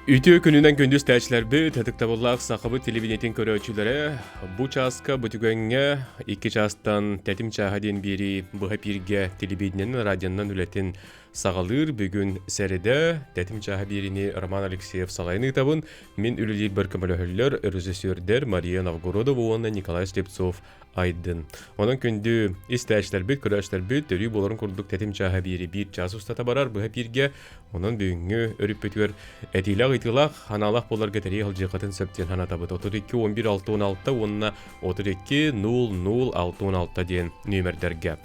Үтүө күнүнэн күндү истээччилэрбит, ытыктабыллаах сахабыт телевидениетин көрөөччүлэрэ, бу чааска бу түгэҥҥэ икки чаастан тэтим чааһа диэн биэрии быһа эпииргэ телевидениенэн, радионан үлэтин саҕалыыр. Бүгүн сэрэдэ тэтим чааһа биэриини Роман Алексеев салайан ыытабын. Мин үлэлиирбэр көмөлөһөллөр режиссердэр Мария Новгородова уонна Николай Слепцов Айдын. Онон күндү истээччилэрбит, көрөөччүлэрбит өрүү буоларын курдук тэтим чааһа биэри биир чаас устата барар быһа эпииргэ. Онон бүгүҥҥү өрүппүтүгэр этиилээх ыйытыылаах, ханаалаах буоларга тэрийэ сылдьыаххытын сөп диэн санатабыт. 32 11 616 уонна 32 0 0 616 диэн нүөмэрдэргэ.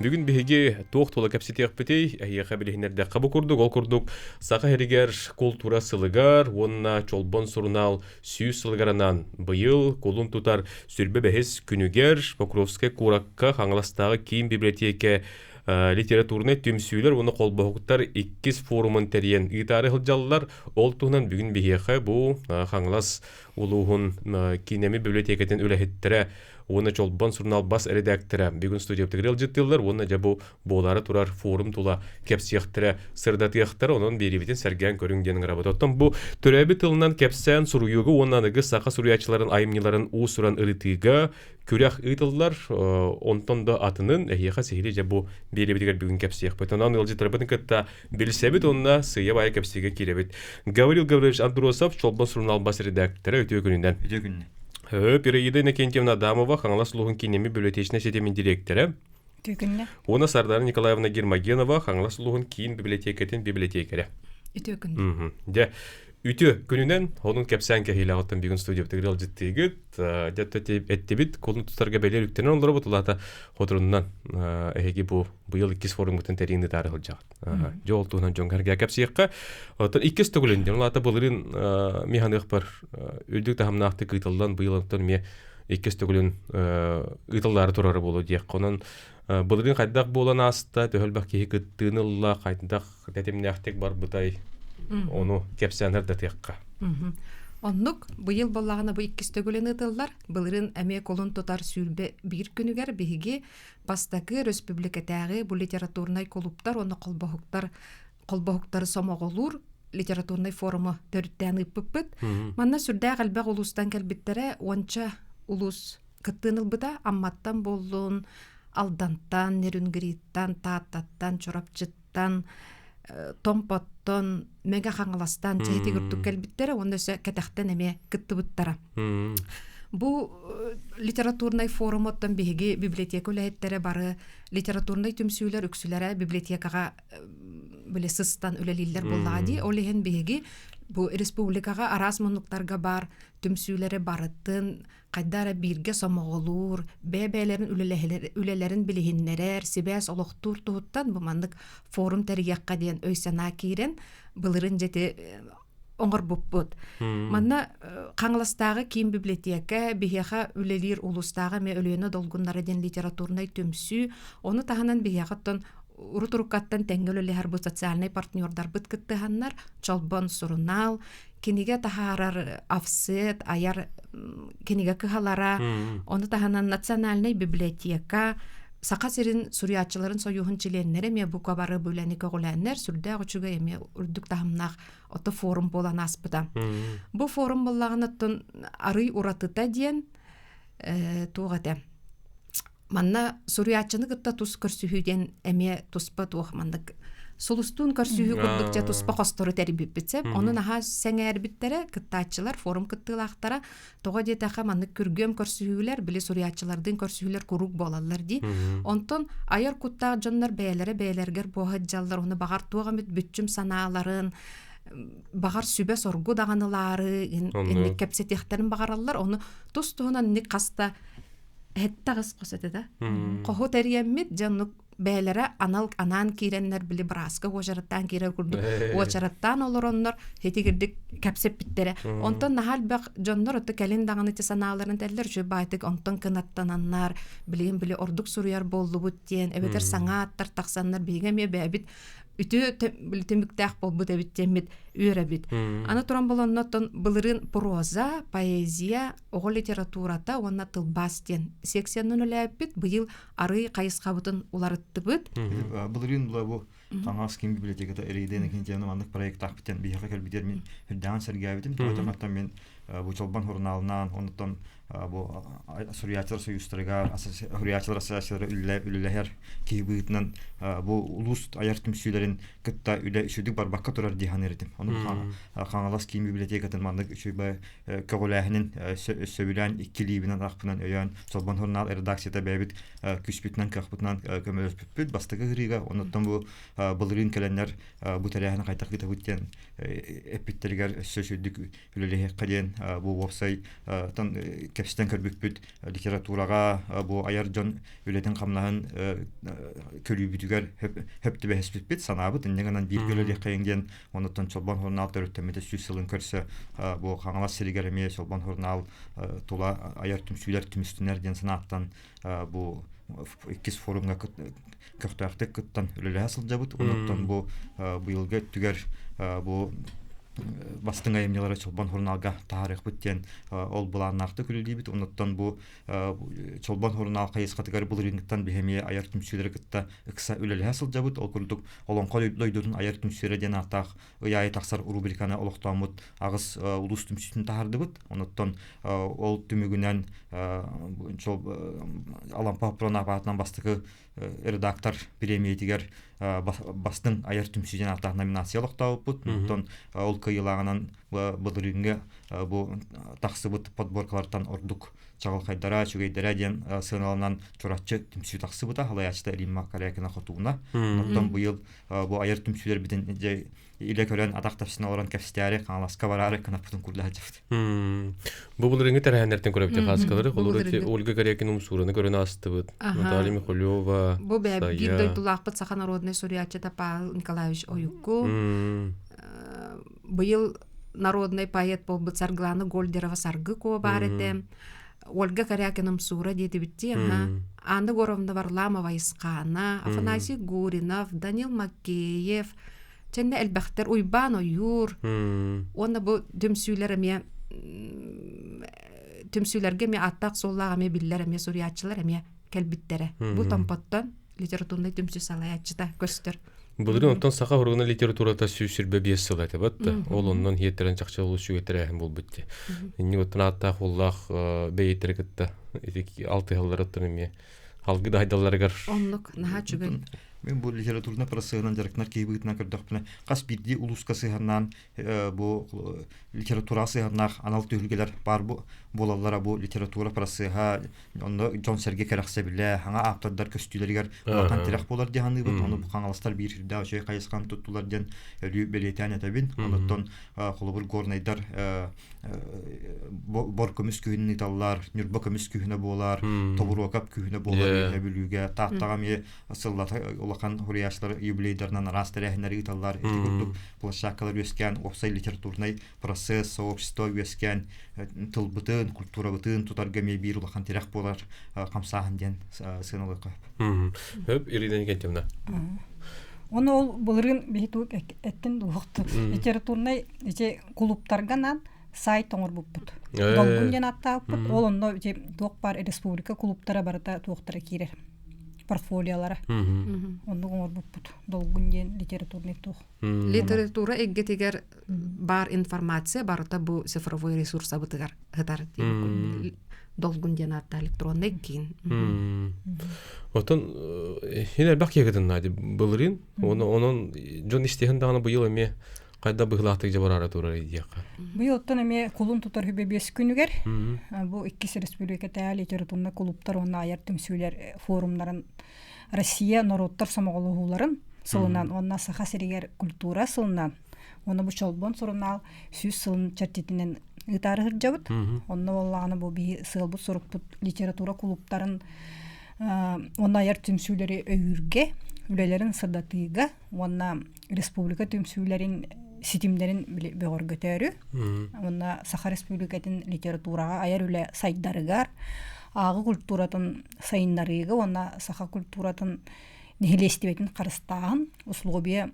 Бүгүн биһиги туох тула кэпсэтиэхпитий? Эһиэхэ билиһиннэрдэххэ бу курдук, ол курдук Саха сиригэр култуура сылыгар уонна Чолбон сурунаал 100 сылыгар анаан быйыл кулун тутар сүрбэ бэһис күнүгэр Покровскай куоракка Хаҥаластааҕы киин библиотека литературнай түмсүүлэр уонна холбоһуктар иккис форумун тэрийэн ыытаары сылдьаллар. Ол туһунан бүгүн биһиэхэ бу Хаҥалас улууһун киинэми библиотекатын үлэһиттэрэ уонна Чолбон сурунаал бас эрэдээктэрэ бүгүн студиябытыгар ыалдьыттыыллар уонна дьэ бу буолаары турар форум тула кэпсиэхтэрэ, сырдатыахтара, онон биэриибитин сэргээн көрүҥ диэн ыҥырабыт. Оттон бу төрөөбүт тылынан кэпсээн суруйууга уонна аныгы саха суруйааччыларын айымньыларын уус-уран ырытыыга күрэх ыытыллар. Онтон да атынын эһиэхэ сиһилии дьэ бу биэриибитигэр бүгүн кэпсиэхпит. Онон ыалдьыттарбытын кытта билсэбит уонна сыыйа-баайа кэпсиигэ киирэбит. Гаврил Гаврильевич Андросов, Чолбон сурунаал бас редактора, үтүө күнүнэн. Үтүө күнүнэн. Ираида Иннокентьевна Адамова, Хаҥалас улууһун кииннэммит библиотечнай ситимин дириэктэрэ. Үтүө күннэ. Уонна Сардана Николаевна Гермогенова, Хаҥалас улууһун киин библиотекатын библиотекэрэ. Үтүө күн. Дьэ, үтүө күнүнэн онун кэпсээн кэһиилээҕиттэн бүгүн студиябытыгар ыалдьыттыыгыт. Дьэ, эттибит, кулун тутарга бэлиэр үктэнэн олоробут, улаата хотуруннан эһиги бу быйыл иккис форумгутун тэрийин ыытаары сылдьаҕыт. Дьэ, ол туһунан дьон кэргээ кэпсиэххэ. Оттон иккис төгүлүн диэн, улаата былырыын миһаныахпар үрдүк таһымнаахтык ыытыллан, быйыл оттон эмиэ иккис төгүлүн ыытыллаары турара буолуо диэххэ. Онон былырыын хайдах буолан ааста, төһө элбэх киһи кыттыыны ылла, хайдах тэтимнээхтик барбытай, ону кэпсээн ырдатыахха. Оннук, быйыл буоллаҕына бу иккис төгүлүн ыытыллар. Былырыын эмиэ кулун тутар 21 күнүгэр биһиги бастакы өрөспүүбүлүкэтээҕи бу литературнай кулууптар уонна холбоһуктар холбоһуктары сомоҕолуур литературнай форуму төрүттээн ыыппыппыт. Манна сүрдээх элбэх улуустан кэлбиттэрэ, уонча улуус кыттыын ылбыта. Амматтан буоллун, Алдантан, Нерюнгриттан, Тааттаттан, Чурапчыттан, Томпоттон, Мэҥэ Хаҥаластан чэһитиг үрдүк кэлбиттэрэ уонна өссө кэтэхтэн эмиэ кыттыбыттара. Бу литературнай форум оттон биһиги библиотека үлэһиттэрэ бары литературнай түмсүүлэр үксүлэрэ библиотекаҕа били сыстан үлэлииллэр буоллаҕа дии. Ол иһин биһиги бу республикаҕа араас муннуктарга баар түмсүүлэри барытын хайда эрэ бииргэ сомоҕолуур, бэйэ-бэйэлэрин үлэлэрин билиһиннэрэр, сибээс олохтуур туһуттан бу маннык форум тэрийиэххэ диэн өй-санаа киирэн былырын дьэти оҥорбуппут. Манна Хаҥаластааҕы киин библиотека биһиэхэ үлэлиир улуустааҕы эмиэ Өлүөнэ долгуннара диэн литературнай түмсүү, ону таһынан биһиэхэ оттон урут уруккаттан тэҥҥэ үлэлэһэр бу социальнай партнердарбыт кыттыһаннар Чолбон сурунаал, кинигэ таһаарар офсет, айар кинигэ кыһалара, ону таһынан национальнай библиотека, Саха сирин суруйааччыларын сойууһун чилиэннэрэ эмиэ бука бары бу үлэни көҕүлээннэр сүрдээх үчүгэй эмиэ үрдүк таһымнаах ото форум буолан ааспыта. Бу форум буоллаҕына оттон арый уратыта диэн туох этэ манна суруйааччыны кытта тус көрсүһүү диэн эмиэ туспа туох маннык сулустуун көрсүһүү курдук дьэ туспа хостору тэрийбиппит сөп. Ону наһаа сэҥээрбиттэрэ кыттааччылар, форум кыттыылаахтара. Тоҕо диэтэххэ маннык күргүөм көрсүһүүлэр, били суруйааччылардыын көрсүһүүлэр куруук буолаллар дии. Онтон айар куттаах дьоннор бэйэлэрэ бэйэлэригэр буоһа дьаллар, ону баҕар туох эмит бүччүм санааларын, баҕар сүбэ-соргу даҕанылаары инник кэпсэтиэхтэрин баҕараллар. Ону тус-туһунан инник хаста эһэтте аҕыс хос этэ да. Хоһу тэрийэммит дьэ оннук бэйэлэрэ анал анаан киирэннэр били бырааска уочараттаан киирэр курдук уочараттаан олороннор һитигирдик кэпсэппиттэрэ. Онтон наһаа элбэх дьоннор ото кэлин даҕаны ити санааларын этэллэр үчүгэй баайтык онтон кынаттананнар билигин били ордук суруйар буоллубут диэн эбэтэр саҥа ааттар тахсаннар биһиги эмиэ бэйэбит үтүө түмүктээх буолбут эбит диэммит үөрэбит. Аны туран болоннотон былырыын проза, поэзия, оҕо литературата уонна тылбаас диэн секциянан үлээппит. Быйыл арый хайысхабытын уларыттыбыт. Былырыын була бу. Хаҥалас киин библиотеката Ираида Иннокентьевна маннык проектаахпытын биһиэхэ кэлбитигэр мин үрдээҕин сэргээбитим. Тоҕо мин бу Чолбон сурунаалынан, онуттан бу суруйааччылар союзтарыгар, суруйааччылар ассоциациялара үлэлэһэр киһи быһыытынан бу улуус айар түмсүүлэрин кытта үлэ үчүгдүк барбакка турар дии саныыр этим. Ону Хаҥалас киин библиотекатын маннык үчүгэй көҕүлээһинин сөбүлээн икки илиибинэн арахпынан өйөөн Чолбон сурунаал редакцията бэйэбит күүспүтүнэн кыахпытынан көмөлөспүппүт бастакы ыһырыыга онуттан бу былырыын кэлэннэр бу тэрээһини хайдах ыытабыт диэн эппиттэригэр өссө үчүгдүк үлэлэһиэххэ диэн бу уопсай кэпсэтэн көрбүппүт литератураҕа бу айар дьон үлэтин-хамнаһын көрүүбүтүгэр хөп түбэһиспиппит санаабыт инньэ гынан бииргэ үлэлиэххэйиҥ диэн онуттан Чолбон сурунаал төрүттэммитэ 100 сылын көрсө бу Хаҥалас сиригэр эмиэ Чолбон сурунаал тула айар түмсүүлэр түмүстүнэр диэн санааттан бу иккис форумҥа көхтөөхтүк кыттан үлэлэһэ сылдьабыт. Онуттан бу быйылгы өттүгэр бу бастыҥ айымньылары Чолбон сурунаалга таһаарыахпыт диэн ол былааннаахтык үлэлиибит. Онуттан бу Чолбон сурунаал хайысхатыгар былырыыҥҥыттан биһи эмиэ айар түмсүүлэри кытта ыкса үлэлэһэ сылдьабыт. Ол курдук Олоҥхо дойдутун айар түмсүүлэрэ диэн ааттаах ый аайы тахсар рубриканы олохтооммут аҕыс улуус түмсүүтүн таһаардыбыт. Онуттан ол түмүгүнэн Алампа Хоппуруон аатынан бастакы редактор премиятигэр бастыҥ айар түмсүү диэн ааттаах номинация олохтообуппут. Онтон ол кыайыылааҕынан былырыыҥҥы бу тахсыбыт подборкалартан ордук чаҕылхайдара, үчүгэйдэрэ диэн сыаналанан Чурапчы түмсүү тахсыбыта, салайааччыта Римма Корякина-Хотууна. Онтон быйыл бу айар түмсүүлэрбитин дьэ илэ көрөн атах тэпсин олорон кэпсэтээри Хаҥаласка бараары кынаппытын курдаһадьабыт. Бу былырыҥҥы тэрээһиннэртэн көрөбүт хааскалары холура Ольга Корякина умсуураны көрөн аастыбыт. Наталья Михалева, Бу биир дойдулаахпыт саха народнай суруйааччыта Павел Николаевич Ойуку. Быйыл народный поэт буолбут Саргылана Гольдерова Саргы Куо баар этэ. Ольга Корякина Умсуура диэтибиттии, Анна Горовна Варламова Исхана, Афанасий Гуринов, Данил Макеев, чэннэ элбэхтэр Уйбаан Ойуур уонна бу түмсүүлэр эмиэ түмсүүлэргэ эмиэ ааттаах-суоллаах эмиэ биллэр эмиэ суруйааччылар эмиэ кэлбиттэрэ. Бу Томпоттон литературнай түмсүү салайааччыта көстөр. Былырыын онтон саха хоругуна литературата 125 сыл этэ батта. Ол оннон хиэттерен чахчы олус үчүгэй буолбут дии. Инни оттон ааттаах уллаах бэйиттери кытта ити алтыһалларыттан эмиэ алгы да хайдалларыгар. Оннук наһаа үчүгэй. Мен бу литературный процеһынан дьарыктанар киһи быһыытынан көрдөхпүнэ, хас биирдии улууска сыһыаннаан бу литература сыһыаннаах анал түһүлгэлэр баар буолаллара бу литература процеһа онно дьон-сэргэ кэрэхсэбилэ, хаҥа ааптардар көстүүлэригэр улахан тирэх буолар дии саныыбын. Ону хаҥаластар биир сүрдээх үчүгэй хайысханы туттулар диэн өрүү бэлиэтээн этэбин. Онуттан холобур горнайдар бор көмүс күһүн ыыталлар, Ньурба көмүс күһүнэ буолар, Тобуруокап күһүнэ буолар Үөһэ Бүлүүгэ, Тааттаҕа эмиэ сыллата улахан суруйааччылар юбилейдарынан араас тэрээһиннэри ыыталлар. Ити курдук площадкалар үөскээн уопсай литературнай процесс, сообщество үөскээн тылбытын, культурабытын тутарга эмиэ биир улахан тирэх буолар хамсааһын диэн сыаналыахха сөп. Хөп, Ирина Никитьевна. Оны ол былырыын биһи тук эттин дуохту. Литературнай ити клубтарга сайт оҥорбуппут. Долгун диэн аттаабыппыт. Ол онно ити туох баар республика клубтара барыта туохтара киирэр. Портфолиолара. Оннук оҥорбуппут. Долгун диэн литературный туох. Литература эйгэтигэр баар информация барыта бу цифровой ресурсабытыгар ытар долгун диэн аатта электронный киин. Отон хин элбэх киһи нади былырыын онон дьон истиһэн даҕаны быйыл эмиэ хайда быһылаахтык дьабараара турар диэххэ. Быйыл оттон эмиэ кулун тутар хүбэ биэс күнүгэр бу иккис республикатааҕы литературнай клубтар уонна айар түмсүүлэр форумнарын Россия норуоттар сомоҕолоһууларын сылынан уонна Саха сиригэр культура сылынан уонна бу Чолбон сурунаал 100 сылын чэрчитинэн ыытаары сылдьабыт. Онно буоллаҕына бу биһи сыалбыт сорукпут литература клубтарын уонна айар түмсүүлэри өйүүргэ, үлэлэрин сырдатыыга уонна республика түмсүүлэрин ситимнэрин бөҕөргөтөөрү уонна Саха Республикатын литератураҕа айар үлэ сайдарыгар ааҕы культуратын сайыннарыыга уонна саха культуратын нэһилиэстибэтин харыстааһын условия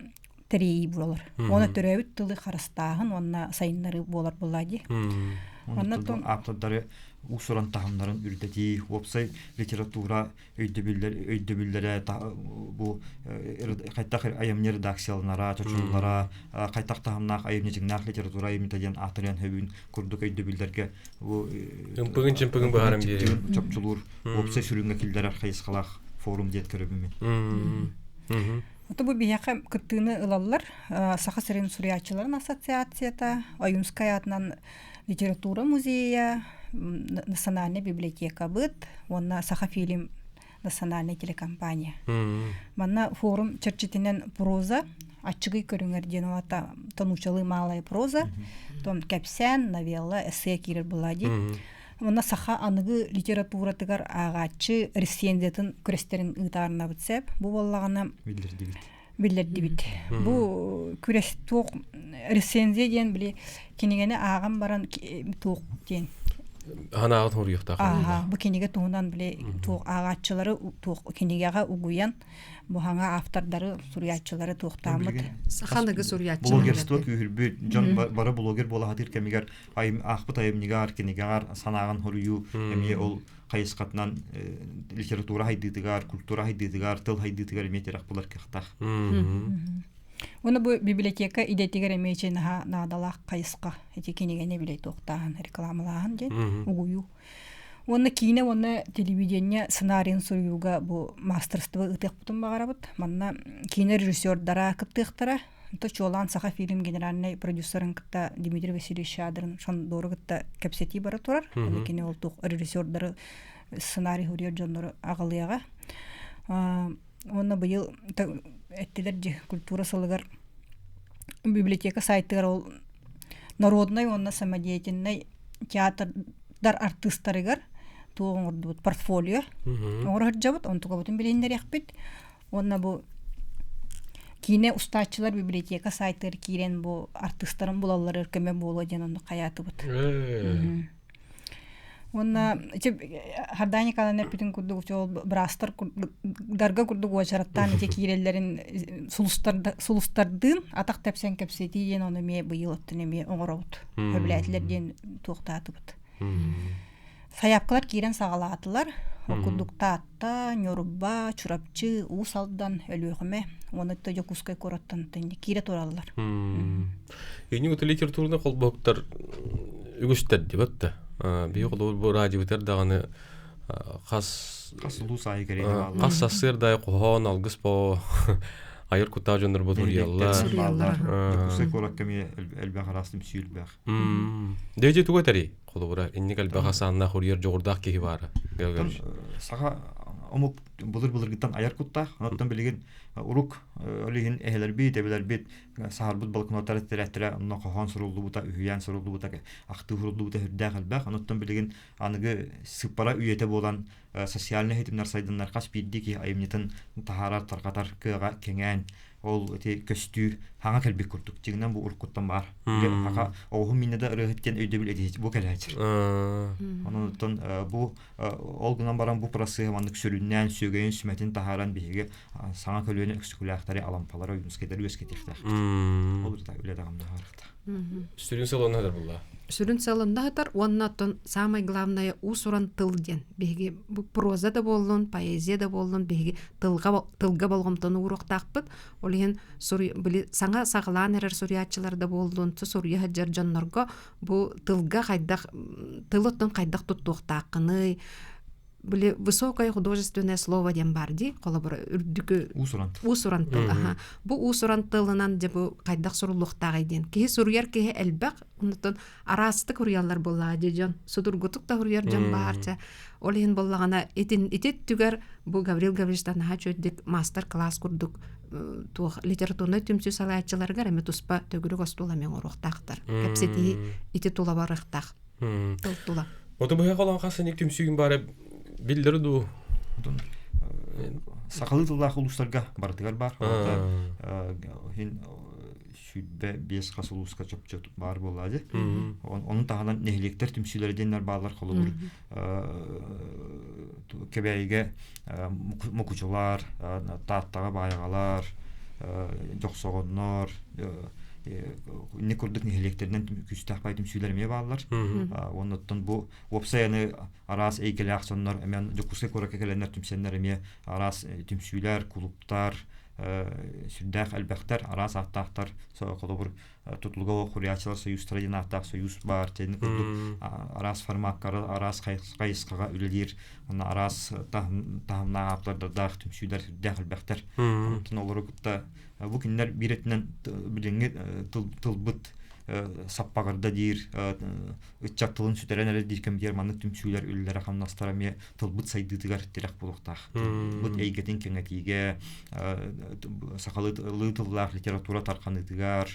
тэрийии буолар. Уонна төрөөбүт тылы харыстааһын уонна сайыннарыы буолар буоллаа дии. Оннук ааптардары уус-уран таһымнарын үрдэтии, уопсай литература өйдөбүллэр өйдөбүллэрэ бу хайтах айымньы редакцияланара, чочуллара, хайтах таһымнаах айымньы дьиҥнээх литература айымньыта диэн аатырыан сөбүн курдук өйдөбүллэргэ бу ымпыгын-чымпыгын быһааран биэрии чопчулуур уопсай сүрүҥҥэ киллэрэр хайысхалаах форум диэн көрөбүн мин. Ото бу биһиэхэ кыттыыны ылаллар Саха сирин суруйааччыларын ассоциацията, Ойуунскай аатынан литература музейа, национальнай библиотекабыт уонна Сахафильм национальнай телекомпания. Манна форум чэрчитинэн проза аччыгый көрүҥэр диэн аата тонучалыы малая проза, том кэпсээн, новелла, эссе киирэр буолла дии. Манна саха аныгы литературатыгар ааҕааччы рецензиятын күрэстэрин ыытаарынабыт сэп. Бу буоллаҕына биллэрдибит. Биллэрдибит. Бу күрэс туох рецензия диэн били кинигэни ааҕан баран туох диэн Ханаҕын хоруйуохтаах. Ааха, бу кинигэ туһунан били туох ааҕааччылары туох кинигэҕэ угуйан бу хаҥа автордары суруйааччылары туохтааммыт. Саханыгы суруйааччылары. Блогерство күүһүрбүт, дьон бары блогер буола сатыыр кэмигэр аахпыт айымньыгар, кинигэҕэр санааҕын хоруйуу эмиэ ол хайысхатынан литература хайдыытыгар, культура хайдыытыгар, тыл хайдыытыгар эмиэ тирэх булар кыахтаах. Уонна бу библиотека идэтигэр эмиэ ичи наһаа наадалаах хайысха ити кинигэни билей туохтааһын, рекламалааһын диэн угуйуу. Уонна киинэ уонна телевидение сценарийын суруйууга бу мастерство ыытыахпытын баҕарабыт. Манна киинэ режиссердара кыттыахтара. То чуолаан Саха фильм генеральнай продюсерын кытта Дмитрий Васильевич Шадрин Шондору кытта кэпсэтии бара турар. Оны кини ол туох режиссердары сценарий суруйар дьоннору аҕалыаҕа. Уонна быйыл эттилэр дьи культура сылыгар библиотека сайтыгар ол народнай уонна самодеятельнай театрдар артыыстарыгар туох оҥордубут портфолио оҥоро сылдьабыт онтукабытын билиһиннэриэхпит уонна бу киинэ устааччылар библиотека сайтыгар киирэн бу артыыстарын булалларыгар көмө буолуо диэн оннук хайаатыбыт Уонна ити Хардаа Николаевна эппитин курдук ол быраастар дарга курдук уочараттаан ити киирэллэрин сулустардыын атах тэпсэн кэпсэтии диэн ону эмиэ быйыл оттон эмиэ оҥоробут. Сөбүлээтилэр диэн туохтаатыбыт. Сайаапкалар киирэн саҕалаатылар. Ол курдук Таатта, Ньурба, Чурапчы, Уус Алдан, Өлүөхүмэ уонна Дьокуускай куораттан киирэ тураллар. Ини вот литературный холбоһуктар үгүстэр дибэт да. Биһи холобур бу радиобытар даҕаны хас хас улуус аайы кэриэтэ бааллар. Хас сарсыарда хоһоон алгыс по айыр куттаах дьоннорбут уруйаллар. Дьокуускай куоракка эмиэ элбэх араас түмсүү элбэх. Дээдьи тугу этэрий? Холобура, инник элбэх асааннаах уруйар дьоҕурдаах киһи баара. Саха омук былыр-былыргыттан айар куттаах. Онон билигин урук ол иһин эһэлэрбит, эбэлэрбит саһарбыт блокноттар тирээттэрэ онно хоһоон суруллубута, үһүйээн суруллубута, ахтыы суруллубута сүрдээх элбэх. Онуттан билигин аныгы сыппара үйэтэ буолан социальнай ситимнэр сайдыннар хас биирдии киһи айымньытын таһаарар, тарҕатар кыаҕа кэҥээн ол ити көстүү хаҥа кэлбит курдук. Дьиҥинэн бу уруккуттан баар. Хаха оҕуһум миннэ да ырыаһыт диэн өйдөбүл этиһи бу кэлээччи. Онон бу ол гынан баран бу процеһы маннык сүрүннээн сүөгэйин сүмэтин таһааран биһиги саҥа көлүөнэ өксөкүлээхтэри алампалары ойуунскайдары үөскэтиэхтээхпит. Ол үлэ даҕаны наһаарахта. Сүрүн сыал онно буолла. Сүрүн сыал онно сытар уонна оттон самое главное уус-уран тыл диэн биһиги бу проза да буоллун, поэзия да буоллун биһиги тылга тылга болҕомтону ууруохтаахпыт. Ол иһин били саҥа саҕалаан эрэр суруйааччылар да буоллун, суруйа сылдьар дьоннорго бу тылга хайдах тыл оттон хайдах туттуохтааххыный били высокое художественное слово диэн баар дии холобура үрдүкү уус-уран уус-уран тыл аха бу уус-уран тылынан дьэ бу хайдах суруллуохтааҕый диэн киһи суруйар киһи элбэх оннуттан араастык суруйаллар буоллаҕа дии дьон судургутук да суруйар дьон баар чэ ол иһин буоллаҕына итин ити өттүгэр бу Гаврил Гавриловичтан наһаа үчүгэйдик мастер-класс курдук туох литературнай түмсүү салайааччыларыгар эмэ туспа төгүрүк остуол эмиэ оҥоруохтаахтар. Кэпсэтии ити тула барыахтаах. Тыл тула. Ото быһа холон хас сыник түмсүүгүн баара биллэр дуу? Сахалыы тыллаах улуустарга барытыгар бар. Хин 25 хас улууска чопчу баар буолла дии. Ону таһынан нэһилиэктэр түмсүүлэрэ диэннэр бааллар холобур Кэбээйигэ Мукучулар, Тааттаҕа Баайаҕалар, Дьохсоҕоннор, Инни курдук нэһилиэктэринэн күүстээх бай түмсүүлэр эмиэ бааллар. Оннуттан бу уопсайаны араас эйгэлээх соннор эмиэ Дьокуускай куоракка кэлэннэр түмсэннэр эмиэ араас түмсүүлэр, кулуптар, сүрдээх элбэхтэр, араас ааттаахтар, холобур тутулуга суруйааччылар союзтара диэн ааттаах союз баар диэн курдук араас формакка араас хайысхаҕа үлэлиир уонна араас таһымнаах ааптардардаах түмсүүлэр сүрдээх элбэхтэр. Онтон олору кытта бу кинилэр биир өттүнэн билиҥҥи тылбыт саппаҕырда диир ыччат тылын сүтэрэн эрэр диир кэмигэр маннык түмсүүлэр үлэлэрэ хамнастара эмиэ тылбыт сайдыытыгар тирэх буолуохтаах. Тылбыт эйгэтин кэҥэтиигэ сахалыы тыллаах литература тарҕаныытыгар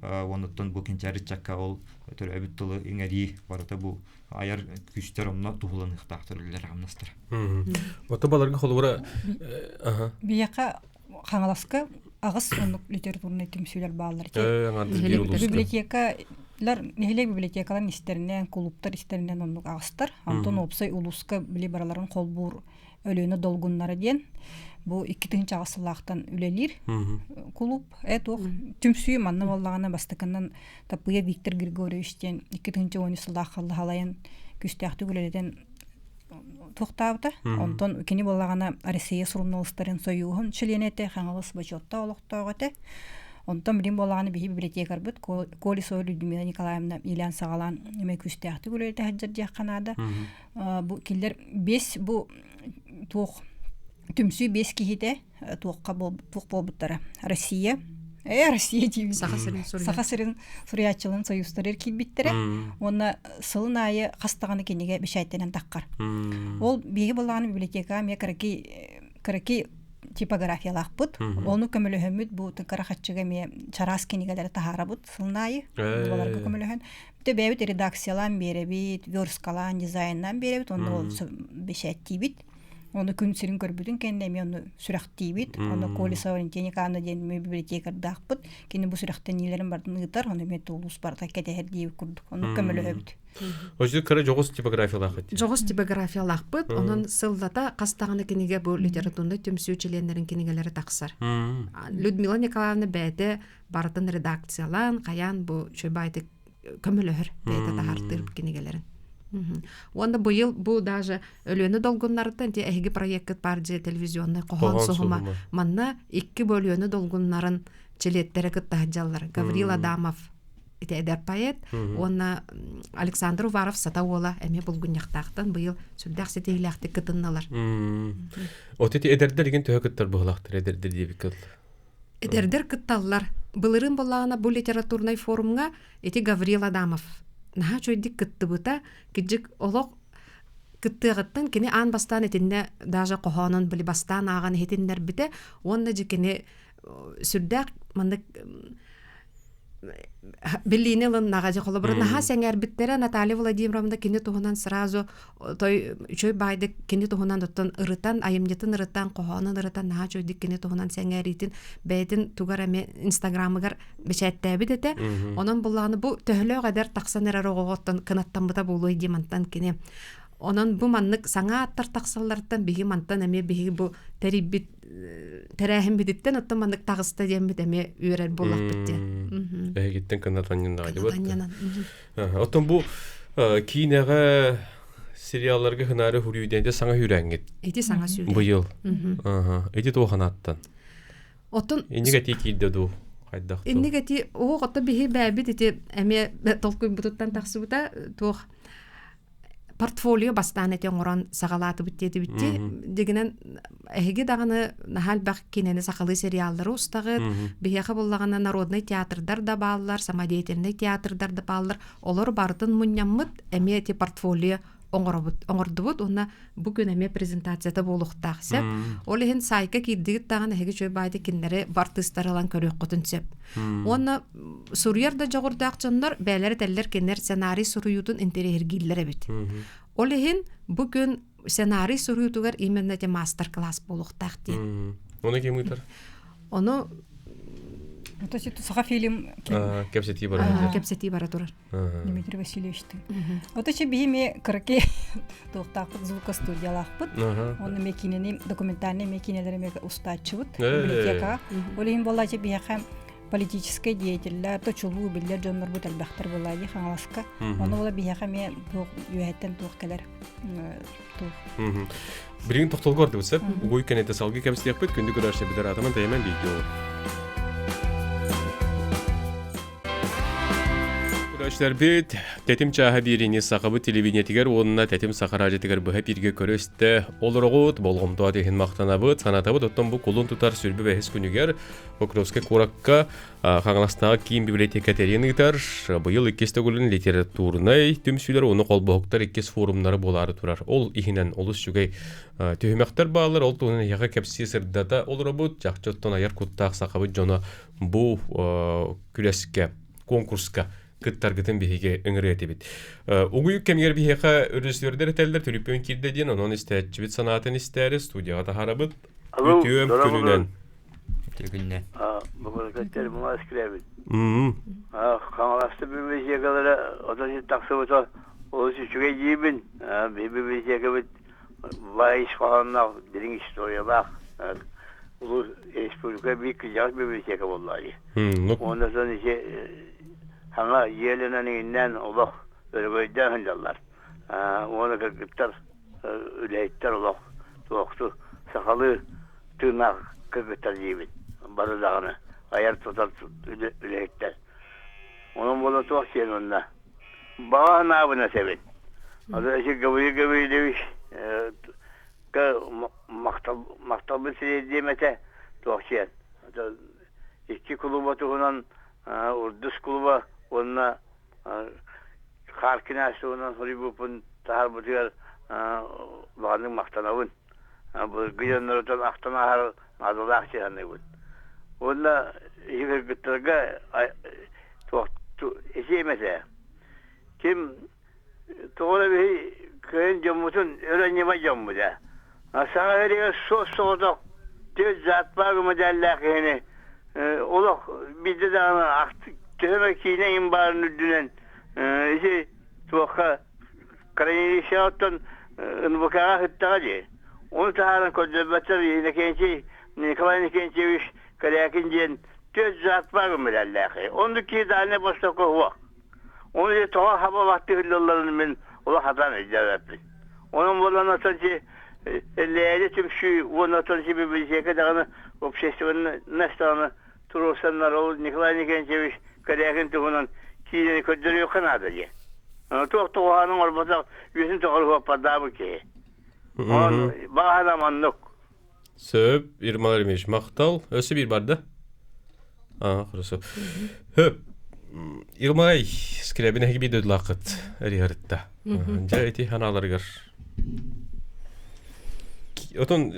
уонуттан бу кэнчээри ыччакка ол төрөөбүт тылы иҥэрии барыта бу айар күүстэр онно туһуланыахтаахтар үлэлэр хамнастар. Ото баларга холобура Биһиэхэ Хаҥаласка аҕыс оннук литературнай түмсүүлэр бааллар. Библиотекалар, нэһилиэк библиотекаларын истэринэн, кулууптар истэринэн оннук аҕыстар. Онтон уопсай улууска били бараларын холбуур Өлүөнэ долгуннара диэн бу 2008 сыллаахтан үлэлиир кулууп. Э туох түмсүү манна буоллаҕына бастакынан Таппыйа Виктор Григорьевич диэн 2010 сыллаах халлаһалайан күүстээхтик үлэлэтэн туохтаабыта. Онтон кини буоллаҕына Россия суруналыыстарын сойууһун чилиэнэ этэ, Хаҥалас бочуоттаах олохтоох этэ. Онтон билин буоллаҕына биһи библиотекарбыт Колесова Людмила Николаевна иилээн саҕалаан эмэ күүстээхтик үлэлэтэ сылдьар диэххэ наада. Бу кинилэр биэс бу туох түмсүү биэс киһитэ туохха туох буолбуттара Россия э Россия диибин Саха сирин Саха сирин суруйааччыларын союзтарыгар киирбиттэрэ уонна сылын аайы хас даҕаны кинигэ бэчээттэнэн таххар. Ол биһиги буоллаҕына библиотекаҕа эмиэ кыракый кыракый типографиялаахпыт. Ону көмөлөһөммүт бу кыра хаччыга эмиэ чараас кинигэлэри таһаарабыт сылын аайы. Баларга көмөлөһөн. Бүтэ бэйэбит редакциялаан биэрэбит, версткалаан, дизайннаан биэрэбит, онно ол бэчээттиибит. Ону күн сирин көрбүтүн кэннэ эмиэ ону сүрэхтиибит. Ону Колесова Валентина Николаевна диэн эмиэ библиотекардаахпыт. Кини бу сүрэхтэниилэрин барытын ыытар, ону эмиэ улуус барыта кэтэһэр диэбит курдук. Ону көмөлөһөбүт. Оччо кыра дьоҕус типографиялаахпыт. Дьоҕус типографиялаахпыт. Онон сыллата хас даҕаны кинигэ бу литературнай түмсүү чилиэннэрин кинигэлэрэ тахсар. Людмила Николаевна бэйэтэ барытын редакциялаан, хайаан бу үчүгэй көмөлөһөр бэйэтэ таһаартыыр кинигэлэрин. Уонна быйыл бу даже Өлүөнэ долгуннарыттан те эһиги проекткыт баар дьиэ телевизионный хоһоон суһума манна икки бу Өлүөнэ долгуннарын чилиэттэрэ кытта сылдьаллар. Гаврил Адамов ити эдэр поэт уонна Александр Уваров Сата уола эмиэ булгунньахтаахтан быйыл сүрдээх ситиһиилээхтик кытынналар. От ити эдэрдэр игин төһө кыттар быһылаахтар эдэрдэр диэбиккэ Эдэрдэр кытталлар. Былырыын буоллаҕына бу литературнай форумҥа ити Гаврил Адамов наһаа үчүгэйдик кыттыбыта. Кырдьык олох кыттыаҕыттан кини аан бастаан итиннэ даже хоһоонун били бастаан ааҕан иһитиннэрбитэ уонна дьэ кини сүрдээх маннык билиини ылыннаҕа дьэ холобура наһаа сэҥээрбиттэрэ Наталья Владимировна кини туһунан сразу той үчүгэй баайдык кини туһунан оттон ырытан айымньытын ырытан хоһоонун ырытан наһаа үчүгэйдик кини туһунан сэҥээриитин бэйэтин тугар эмиэ инстаграмыгар бэчээттээбит этэ онон буллаҕына бу төһөлөөх эдэр тахсан эрэр оҕоҕоттон кынаттаммыта буолуой дии мантан кини онон бу маннык саҥа ааттар тахсалларыттан биһиги мантан эмиэ биһиги бу тэрийбит тэрээһиммититтэн оттон маннык таҕыста диэммит эмиэ үөрэр буоллахпыт диэн. Эһигиттэн кынатанньаннаҕа Оттон бу киинэҕэ сериалларга хынаары хуруйдэнте саҥа үүрээҥҥит. Ити саҥа сүүрэ. Быйыл. Ити туох анааттан? Оттон Инник этии киирдэ дуу? Хайдах дуу? Инник этии оһох ото биһи бээбит ити эмиэ толкуйбутуттан тахсыбыта туох портфолио бастаан эти оҥорон саҕалаатыбыт диэтибитти дигинэн эһиги даҕаны наһаа элбэх киинэни сахалыы сериаллары устаҕыт биһиэхэ буллаҕына народнай театрдар да бааллар самодеятельнай театрдар да бааллар олор барытын мунньаммыт эмиэ эти портфолио оҥоробут оҥордубут уонна бу күн эмиэ презентацията буолуохтаах сөп ол иһин саайка киирдигит даҕаны эһиги үчүгэй баайдык кинилэри артыыстары ылан көрүөххүтүн сөп уонна суруйар да дьоҕурдаах дьоннор бэйэлэрэ этэллэр кинилэр сценарий суруйуутун интэриэһиргииллэр эбит ол иһин бу күн сценарий суруйуутугар именно эти мастер-класс буолуохтаах диэн ону ким ыытар ону То есть саха фильм кэпсэтии бара кэпсэтии бара турар Дмитрий Васильевичтыын. Ото че биһи ме кыраки туохтаахпыт звукостудиялаахпыт. Онно ме киинэни документальный ме киинэлэри ме устааччыбыт библиотекаҕа. Ол иһин буоллаачы биһиэхэ. политическай деятеллэр, то чулуу биллэр дьоннорбут элбэхтэр буолаа дии Хаҥаласка. Ону була биһиэхэ эмиэ туох үөһэттэн туох кэлэр туох. Билигин тохтолго ардыбыт сөп. Угуй кэнэтэ салгыы кэпсиэхпит. Күндү көрөөччү бүтэр атаман тэйэмэн видео. Көрөөччүлэрбит тэтим чааһа биэриини сахабыт телевидениетигэр уонна тэтим саха радиотыгар быһа бииргэ көрө-истэ олороҕут, болҕомтоҕут иһин махтанабыт, санатабыт. Оттон бу кулун тутар сүрбэ бэһис күнүгэр Покровскай куоракка Хаҥаластааҕы киин библиотека тэрийэн ыытар. Быйыл иккис төгүлүн литературнай түмсүүлэр уонна холбоһуктар иккис форумнара буолаары турар. Ол иһинэн олус үчүгэй түһүмэхтэр бааллар. Ол туһунан эһиэхэ кэпсии сырдата олоробут. Чахчы оттон айар куттаах сахабыт дьоно бу күрэскэ, конкурска кыттаргытын биһиги ыҥырыа этибит. Угуйук кэмигэр биһиэхэ режиссердэр этэллэр түлүпүөн киирдэ диэн, онон истээччибит санаатын истээри студияҕа таһаарабыт. Үтүөм күнүнэн. Үтүө Бу маас кирэбит. Хаҥаласта библиотекалара отон тахсыбыта олус үчүгэй диибин. Библиотекабыт баай ис хоһоонноох, дириҥ историялаах улуус республика биир кырдьаҕас библиотека буолла дии. Уонна сон ити саҥа дьиэлэнэн иҥиннээн олох өрөгөйдөөн сылдьаллар. Уонна кыргыттар үлэһиттэр олох туохту сахалыы тыыннаах кыргыттар диибин бары даҕаны айар-тутар үлэһиттэр. Онон буола туох диэн уонна баҕа санаабын этэбин. Аны ити Гаврил Гаврильевич махталбын сириэдиэм этэ туох диэн. Икки клуба туһунан Урдус клуба уонна Хааркин туһунан суруйбуппун таһаарбытыгар улаханнык махтанабын. Былыргы дьоннорутан ахтан ааһар наадалаах дии саныыбын. Уонна ити кыргыттарга туох ити эмэтэ ким тоҕо эрэ биһи кыайан дьоммутун өрө ньыма дьоммут ээ. Саха сиригэр суос-соҕотох түөрт заатпааг мэдээллээх киһини олох биирдэ даҕаны төһө эмэ киинэ иҥин баарын үрдүнэн ити туохха Коронавирустан НВК-ҕа сыттаҕа дии. Ону таһааран көрдөрбөттөр Иннокентий Николай Иннокентьевич Корякин диэн түөрт заатпааг мэдээллээх. Оннук киһи Дальнай Востокка суох. Ону дьэ тоҕо хаба баттыһыллалларын мин олох хатаан өйдөөбөппүн. Онон буолан оттон ити Лээли түмсүү уонна оттон ити библиотека даҕаны общественность даҕаны туруорсаннар ол Николай Никентьевич Корякин туһунан киинэни көрдөрүөххэ наада диэн. Туох тоҕоһоон оҥорботох үөсүн тоҕо уоппардаабыт киһи. Онон баҕаһына маннык. Сөп, Ирма Владимирович, махтал. Өссө биир барда. А, хорошо. Хөп. Ирмай, скрябин эһиги биир дойдулааххыт эриһэритта. Дьэ, ити ханааларыгар. Отон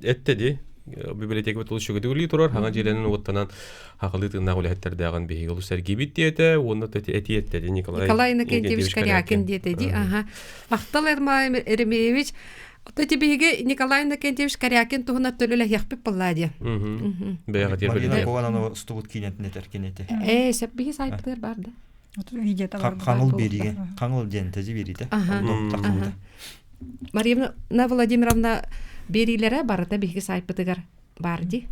этте ди библиотекабыт олус үчүгэйдик үлэлии турар, хаҥа дьиэлэнэн уоттанан хахалыы тыыннаах үлэһиттэрдээҕин биһиги олус сэргиибит диэтэ, уонна эти этте ди Николай Николай Иннокентьевич Корякин диэтэ ди. Аха. Махтал Ермай Еремеевич. Ити биһиги Николай Иннокентьевич Корякин туһунан төлөлөһүөхпүт буоллаа диэн. Бэйэҕэ Марина Кованова устубут киинэтин этэр кинити. Ээ, сөп биһи сайтыгар бар да. Хаҥыл биэриигэ. Хаҥыл диэн тэжи биэриитэ. Марина Владимировна биэриилэрэ барыта биһиги сайтпытыгар баар дии.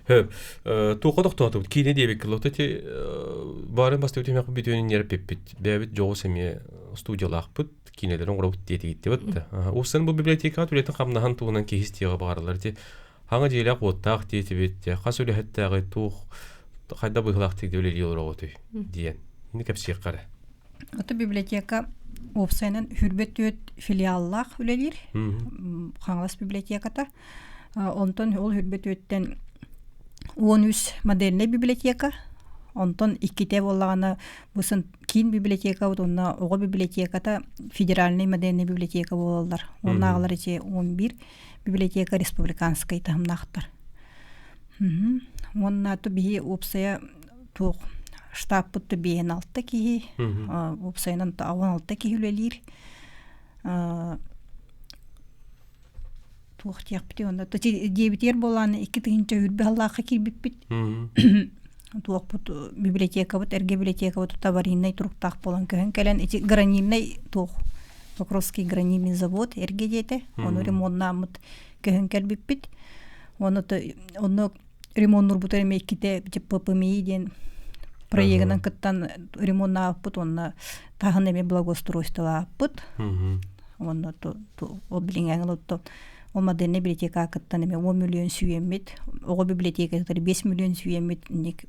Хөп, туохха тохтоотубут киинэ диэбиккэ лото ти баарын бастыбыт эмиэ бүтүөн ньэрпиппит. Бэйэбит дьоҕус эмиэ студиялаахпыт. киинэлэрин оҥоробут диэтигиттибит да. Уопсайынан бу библиотекаҕа үлэтин хамнаһын туһунан киһи истиэҕэ баҕарыллар ити хаҥа дьиэлээх уоттаах диэтибит хас үлэһиттээҕи туох хайда быһыылаахтык да үлэлии олороҕутуй диэн ини кэпсиэххэ эрэ. Ото библиотека уопсайынан хүрбэт түөрт филиаллаах үлэлиир Хаҥалас библиотеката. Онтон ол хүрбэт түөрттэн 13 модельнай библиотека, онтон иккитэ буоллаҕына бу киин библиотекабыт уонна оҕо библиотеката федеральнай модельнай библиотека буолаллар. Уоннааҕылар ити 11 библиотека республиканскай таһымнаахтар. Уонна то биһи уопсайа туох штабпыт то биэһин алта киһи, уопсайынан 16 киһи үлэлиир. Туох диэхпитий онно диэбитигэр буолаан 2000 үрбэ халлаахха киирбиппит. Туохпут библиотекабыт эргэ библиотекабыт аварийнай туруктаах буолан көһөн кэлэн ити гранильнай туох Покровский гранильный завод эргэ диэтэ. Ону ремоннааммыт көһөн кэлбиппит. Ону онно ремоннурбутар эмиэ иккитэ ППМИ диэн проегынан кыттан ремоннаабыппыт уонна таһын эмиэ благоустройстволаабыппыт. Уонна ол билиҥҥээҥи оттон ол модельнай библиотекаҕа кыттан эмиэ 10 миллион сүүйэммит, оҕо библиотекатыгар 5 миллион сүүйэммит инник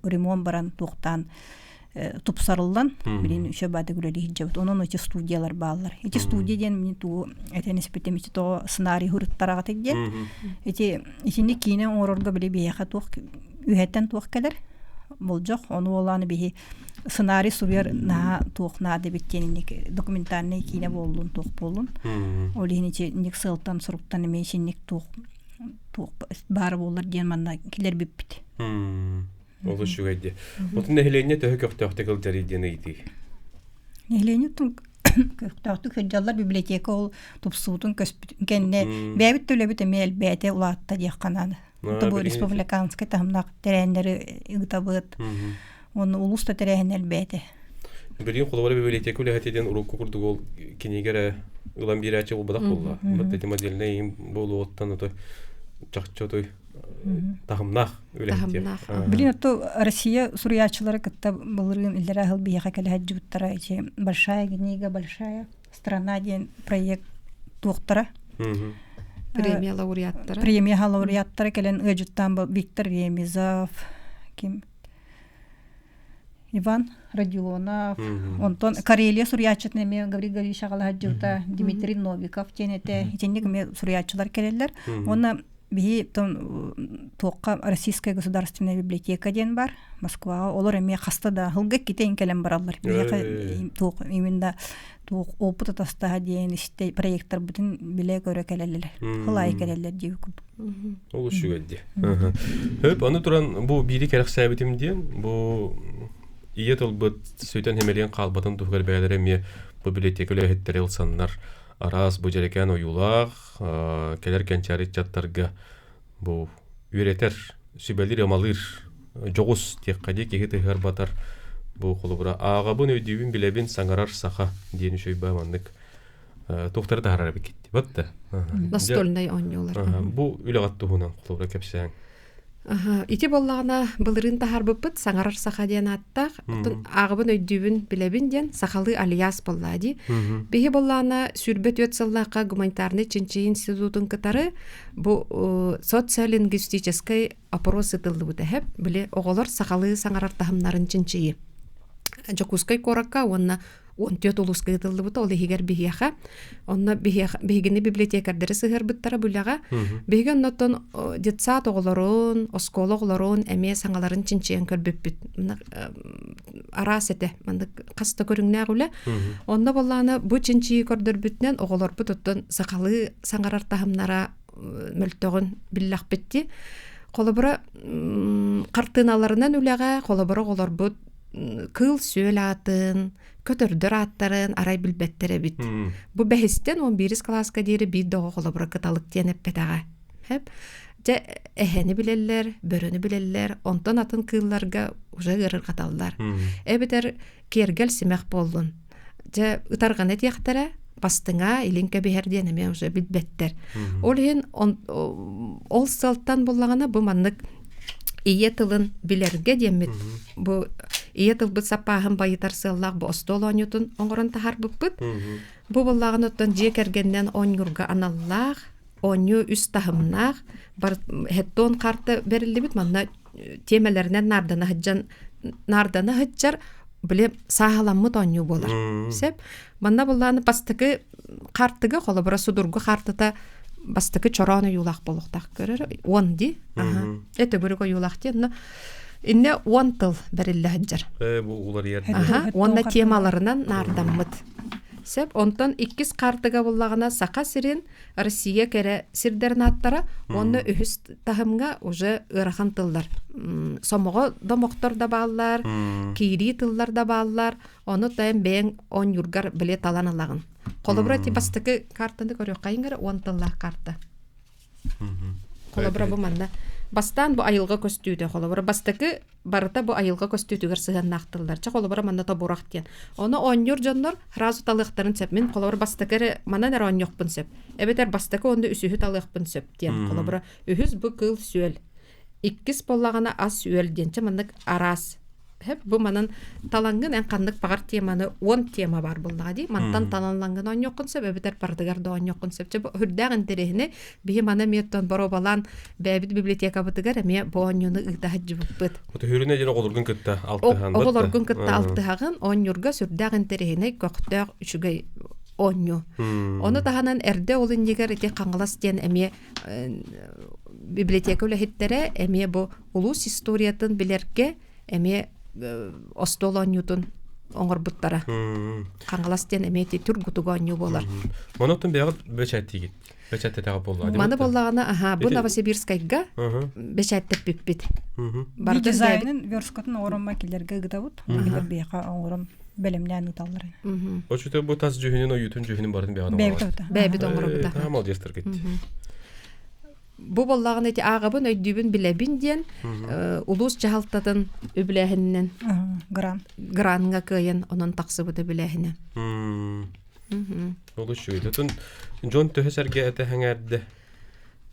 ремонт баран туохтаан тупсарыллан билин үчө баада үлэлии сылдьабыт. Онон ити студиялар бааллар. Ити студия диэн мин тугу этэн испитим ити тоҕо сценарий суруттараҕытый диэн. Ити итинник киинэ оҥорорго били биһиэхэ туох үһэттэн туох кэлэр болдьох ону уолааны биһи сценарий суруйар наһаа туох наада эбит диэн инник документальный киинэ буоллун туох буоллун. Ол иһин ити инник сыалтан суруктан эмиэ итинник туох туох баар буоллар диэн манна килэрбиппит. Олус үчүгэй дии. Отун нэһилиэнньэ төһө көхтөөхтүк ылдьарый диэн ыйытыы. Нэһилиэнньэ көхтөөхтүк сылдьаллар библиотека ол тупсуутун көспүтүн кэннэ бэйэбит да үлэбит эмиэ элбээтэ улаатта диэххэ наада. Бу республиканскай таһымнаах тэрээһиннэри ыытабыт. Уонна улуус да тэрээһинэ элбээтэ. Билигин холобура библиотека үлэһитэ диэн урукку курдук ол кинигэ эрэ ылан биэрээччи буолбатах буолла. Вот эти модельнай иһин буолуоттан отой чахчы отой таһымнаах үлэһит. Билин ото Россия суруйааччылары кытта былырыын иллэрээ сыл биһиэхэ кэлэ сылдьыбыттара ити большая книга большая страна диэн проект туохтара премия лауреаттара премия лауреаттара кэлэн ыалдьыттаан Виктор Ремезов ким Иван Родионов, онтон Карелия суруйааччытын эмиэ Гаврил Гаврильевич аҕалаһадьыта Дмитрий Новиков диэн этэ. Итинник эмиэ суруйааччылар кэлэллэр. Уонна биһи туохха Российская государственная библиотека диэн бар Москваҕа олор эмиэ хаста да сылга иккитэ кэлэн бараллар. Биһиэхэ туох именно туох опыт атастаһа диэн истэ проекторбытын билэ-көрө кэлэллэр. Хылаайы кэлэллэр диэби курдук. Ол үчүгэй дии. Хөп, аны туран бу биири кэрэхсээбитим диэн, бу ийэ тылбыт сүтэн хэмэлиэн хаалбатын туһугар бэйэлэрэ эмиэ бу библиотека үлэһиттэрэ ылсаннар араас бу дьэрэкээн ойуулаах кэлэр кэнчээри ыччаттарга бу үөрэтэр, сүбэлиир-амалыыр дьоҕус диэххэ дии киһи тыһыар батар бу холобура ааҕабын, өйдүүбүн, билэбин, саҥарар саха диэн үчүгэй маннык туохтары таһаарар эбиккит да. Настольнай оонньуулар. Бу үлэҕит туһунан холобура кэпсээҥ. Ити буоллаҕына былырыын таһаарбыппыт саҥарар саха диэн ааттаах. Оттон ааҕабын өйдүүбүн билэбин диэн сахалыы альяс буоллаа дии. Биһи буоллаҕына 24 сыллаахха гуманитарнай чинчийии институтун кытары бу социолингвистическай опрос ыытыллыбыта эһэп. Били оҕолор сахалыы саҥарар таһымнарын чинчийии. Дьокуускай куоракка уонна 14 улууска ыытыллыбыта, ол иһигэр биһиэхэ. Онно биһигини библиотекарьдары сыһыарбыттара бу үлэҕэ. Биһиги оннотон детсад оҕолорун, оскуола оҕолорун эмиэ саҥаларын чинчийэн көрбүппүт. Араас этэ, маннык хас да көрүҥнээх үлэ. Онно буоллаҕына бу чинчийии көрдөрбүтүнэн оҕолорбут оттон сахалыы саҥарар таһымнара мөлтөҕүн биллэхпит дии. Холобура, хартыыналарынан үлэҕэ холобура оҕолорбут кыыл-сүөл аатын, көтөрдөр ааттарын арай билбэттэр эбит. Бу бэһистэн 11 кылааска диэри биир да оҕо холобура кыталык диэн эппэтэҕэ. Хэп. Дьэ, эһэни билэллэр, бөрөнү билэллэр, онтон атын кыылларга уже ыарырҕаталлар. Эбэтэр киэргэл симэх буоллун. Дьэ, ытарҕаны этиэхтэрэ, бастыҥа, илин кэбиһэр диэн эмиэ уже билбэттэр. Ол иһин ол сылтан буллаҕына бу маннык ийэ тылын билэргэ диэммит бу ийэ тылбыт саппааһын байытар сыаллаах бу остуол оонньуутун оҥорон таһаарбыппыт. Бу буоллаҕына оттон дьиэ кэргэнинэн оонньуурга аналлаах оонньуу үс таһымнаах хеттон карта бэриллибит манна тиэмэлэринэн наардана сылдьан наардана сылдьар били сааһыламмыт оонньуу буолар. Сөп. Манна буллааны бастакы хартыга холобура судургу хартата бастакы чороон ойуулаах буолуохтаах көрөр уон ди аха төгүрүк ойуулаах ди онно инне уон тыл бэриллэ сылдьар бу уларыйар аха уонна темаларынан наардаммыт сөп онтон иккис хартыга буллаҕына саха сирин Россия кэрэ сирдэрин ааттара уонна үһүс таһымҥа уже ыарахан тыллар сомоҕо домохтор да бааллар киирии тыллар да бааллар ону тайын бэйэҥ оонньуургар били талан ылаҕын холобура ти бастакы картаны көрүөххэйин эрэ уон тыллаах карта холобура бу манна бастаан бу айылҕа көстүүтэ холобура бастакы барыта бу айылҕа көстүүтүгэр сыһыаннаах тыллар чэ холобура манна тобурах диэн ону оонньуур дьоннор сразу талыахтарын сөп мин холобура бастакы эрэ манан эрэ оонньуохпун сөп эбэтэр бастакы уонна үсүһү талыахпын сөп диэн холобура үһүс бу кыыл сүөл. Иккис буоллаҕына ас-үөл диэн чэ маннык араас бу манан талаҥҥын эн ханнык баҕар теманы 10 тема баар буоллаҕа дии мантан таланлаҥҥын оонньуоххун сөп эбэтэр барытыгар да оонньуоххун сөп чэ бу үрдээх интэриэһинэй биһи маны эмиэ оттон боруобалаан бэйэбит библиотекабытыгар эмиэ бу оонньууну ыыта сылдьыбыппыт Хүрүнэ диэн оҕолоргун кытта алтыһан оҕолоргун кытта алтыһаҕын оонньуурга сүрдээх интэриэһинэй көхтөөх үчүгэй оонньуу ону таһынан эрдэ ол иннигэр ити Хаҥалас диэн эмиэ библиотека үлэһиттэрэ эмиэ бу улуус историятын билэргэ эмиэ остуол оонньуутун оҥорбуттара. Хаҥалас диэн эмиэ ити түргутук оонньуу буолар. Онотон бэйэҕит бэчээттиигит. Бэчээттэтэҕэ буолла. Маны буоллаҕына, аха, бу Новосибирскайга бэчээттэппиппит. Бары дизайнын версткатын оҥоромма килерге ыгытабыт. Килер биэхэ оҥорон бэлэмнээн ыыталлар. Очута бу тас дьүһүнүн ойуутун дьүһүнүн барын бэйэҕит оҥоробут. Бэйэбит оҥоробута. Молодецтар кит. Бу боллаҕына ити ааҕабын өйдүүбүн билэбин диэн улуус дьаһалтатын үбүлээһининэн грант гранҥа кыайан онон тахсыбыт үбүлээһинэ. Олус үчүгэй. Отон дьон төһө сэргэ этэ сэҥээрдэ?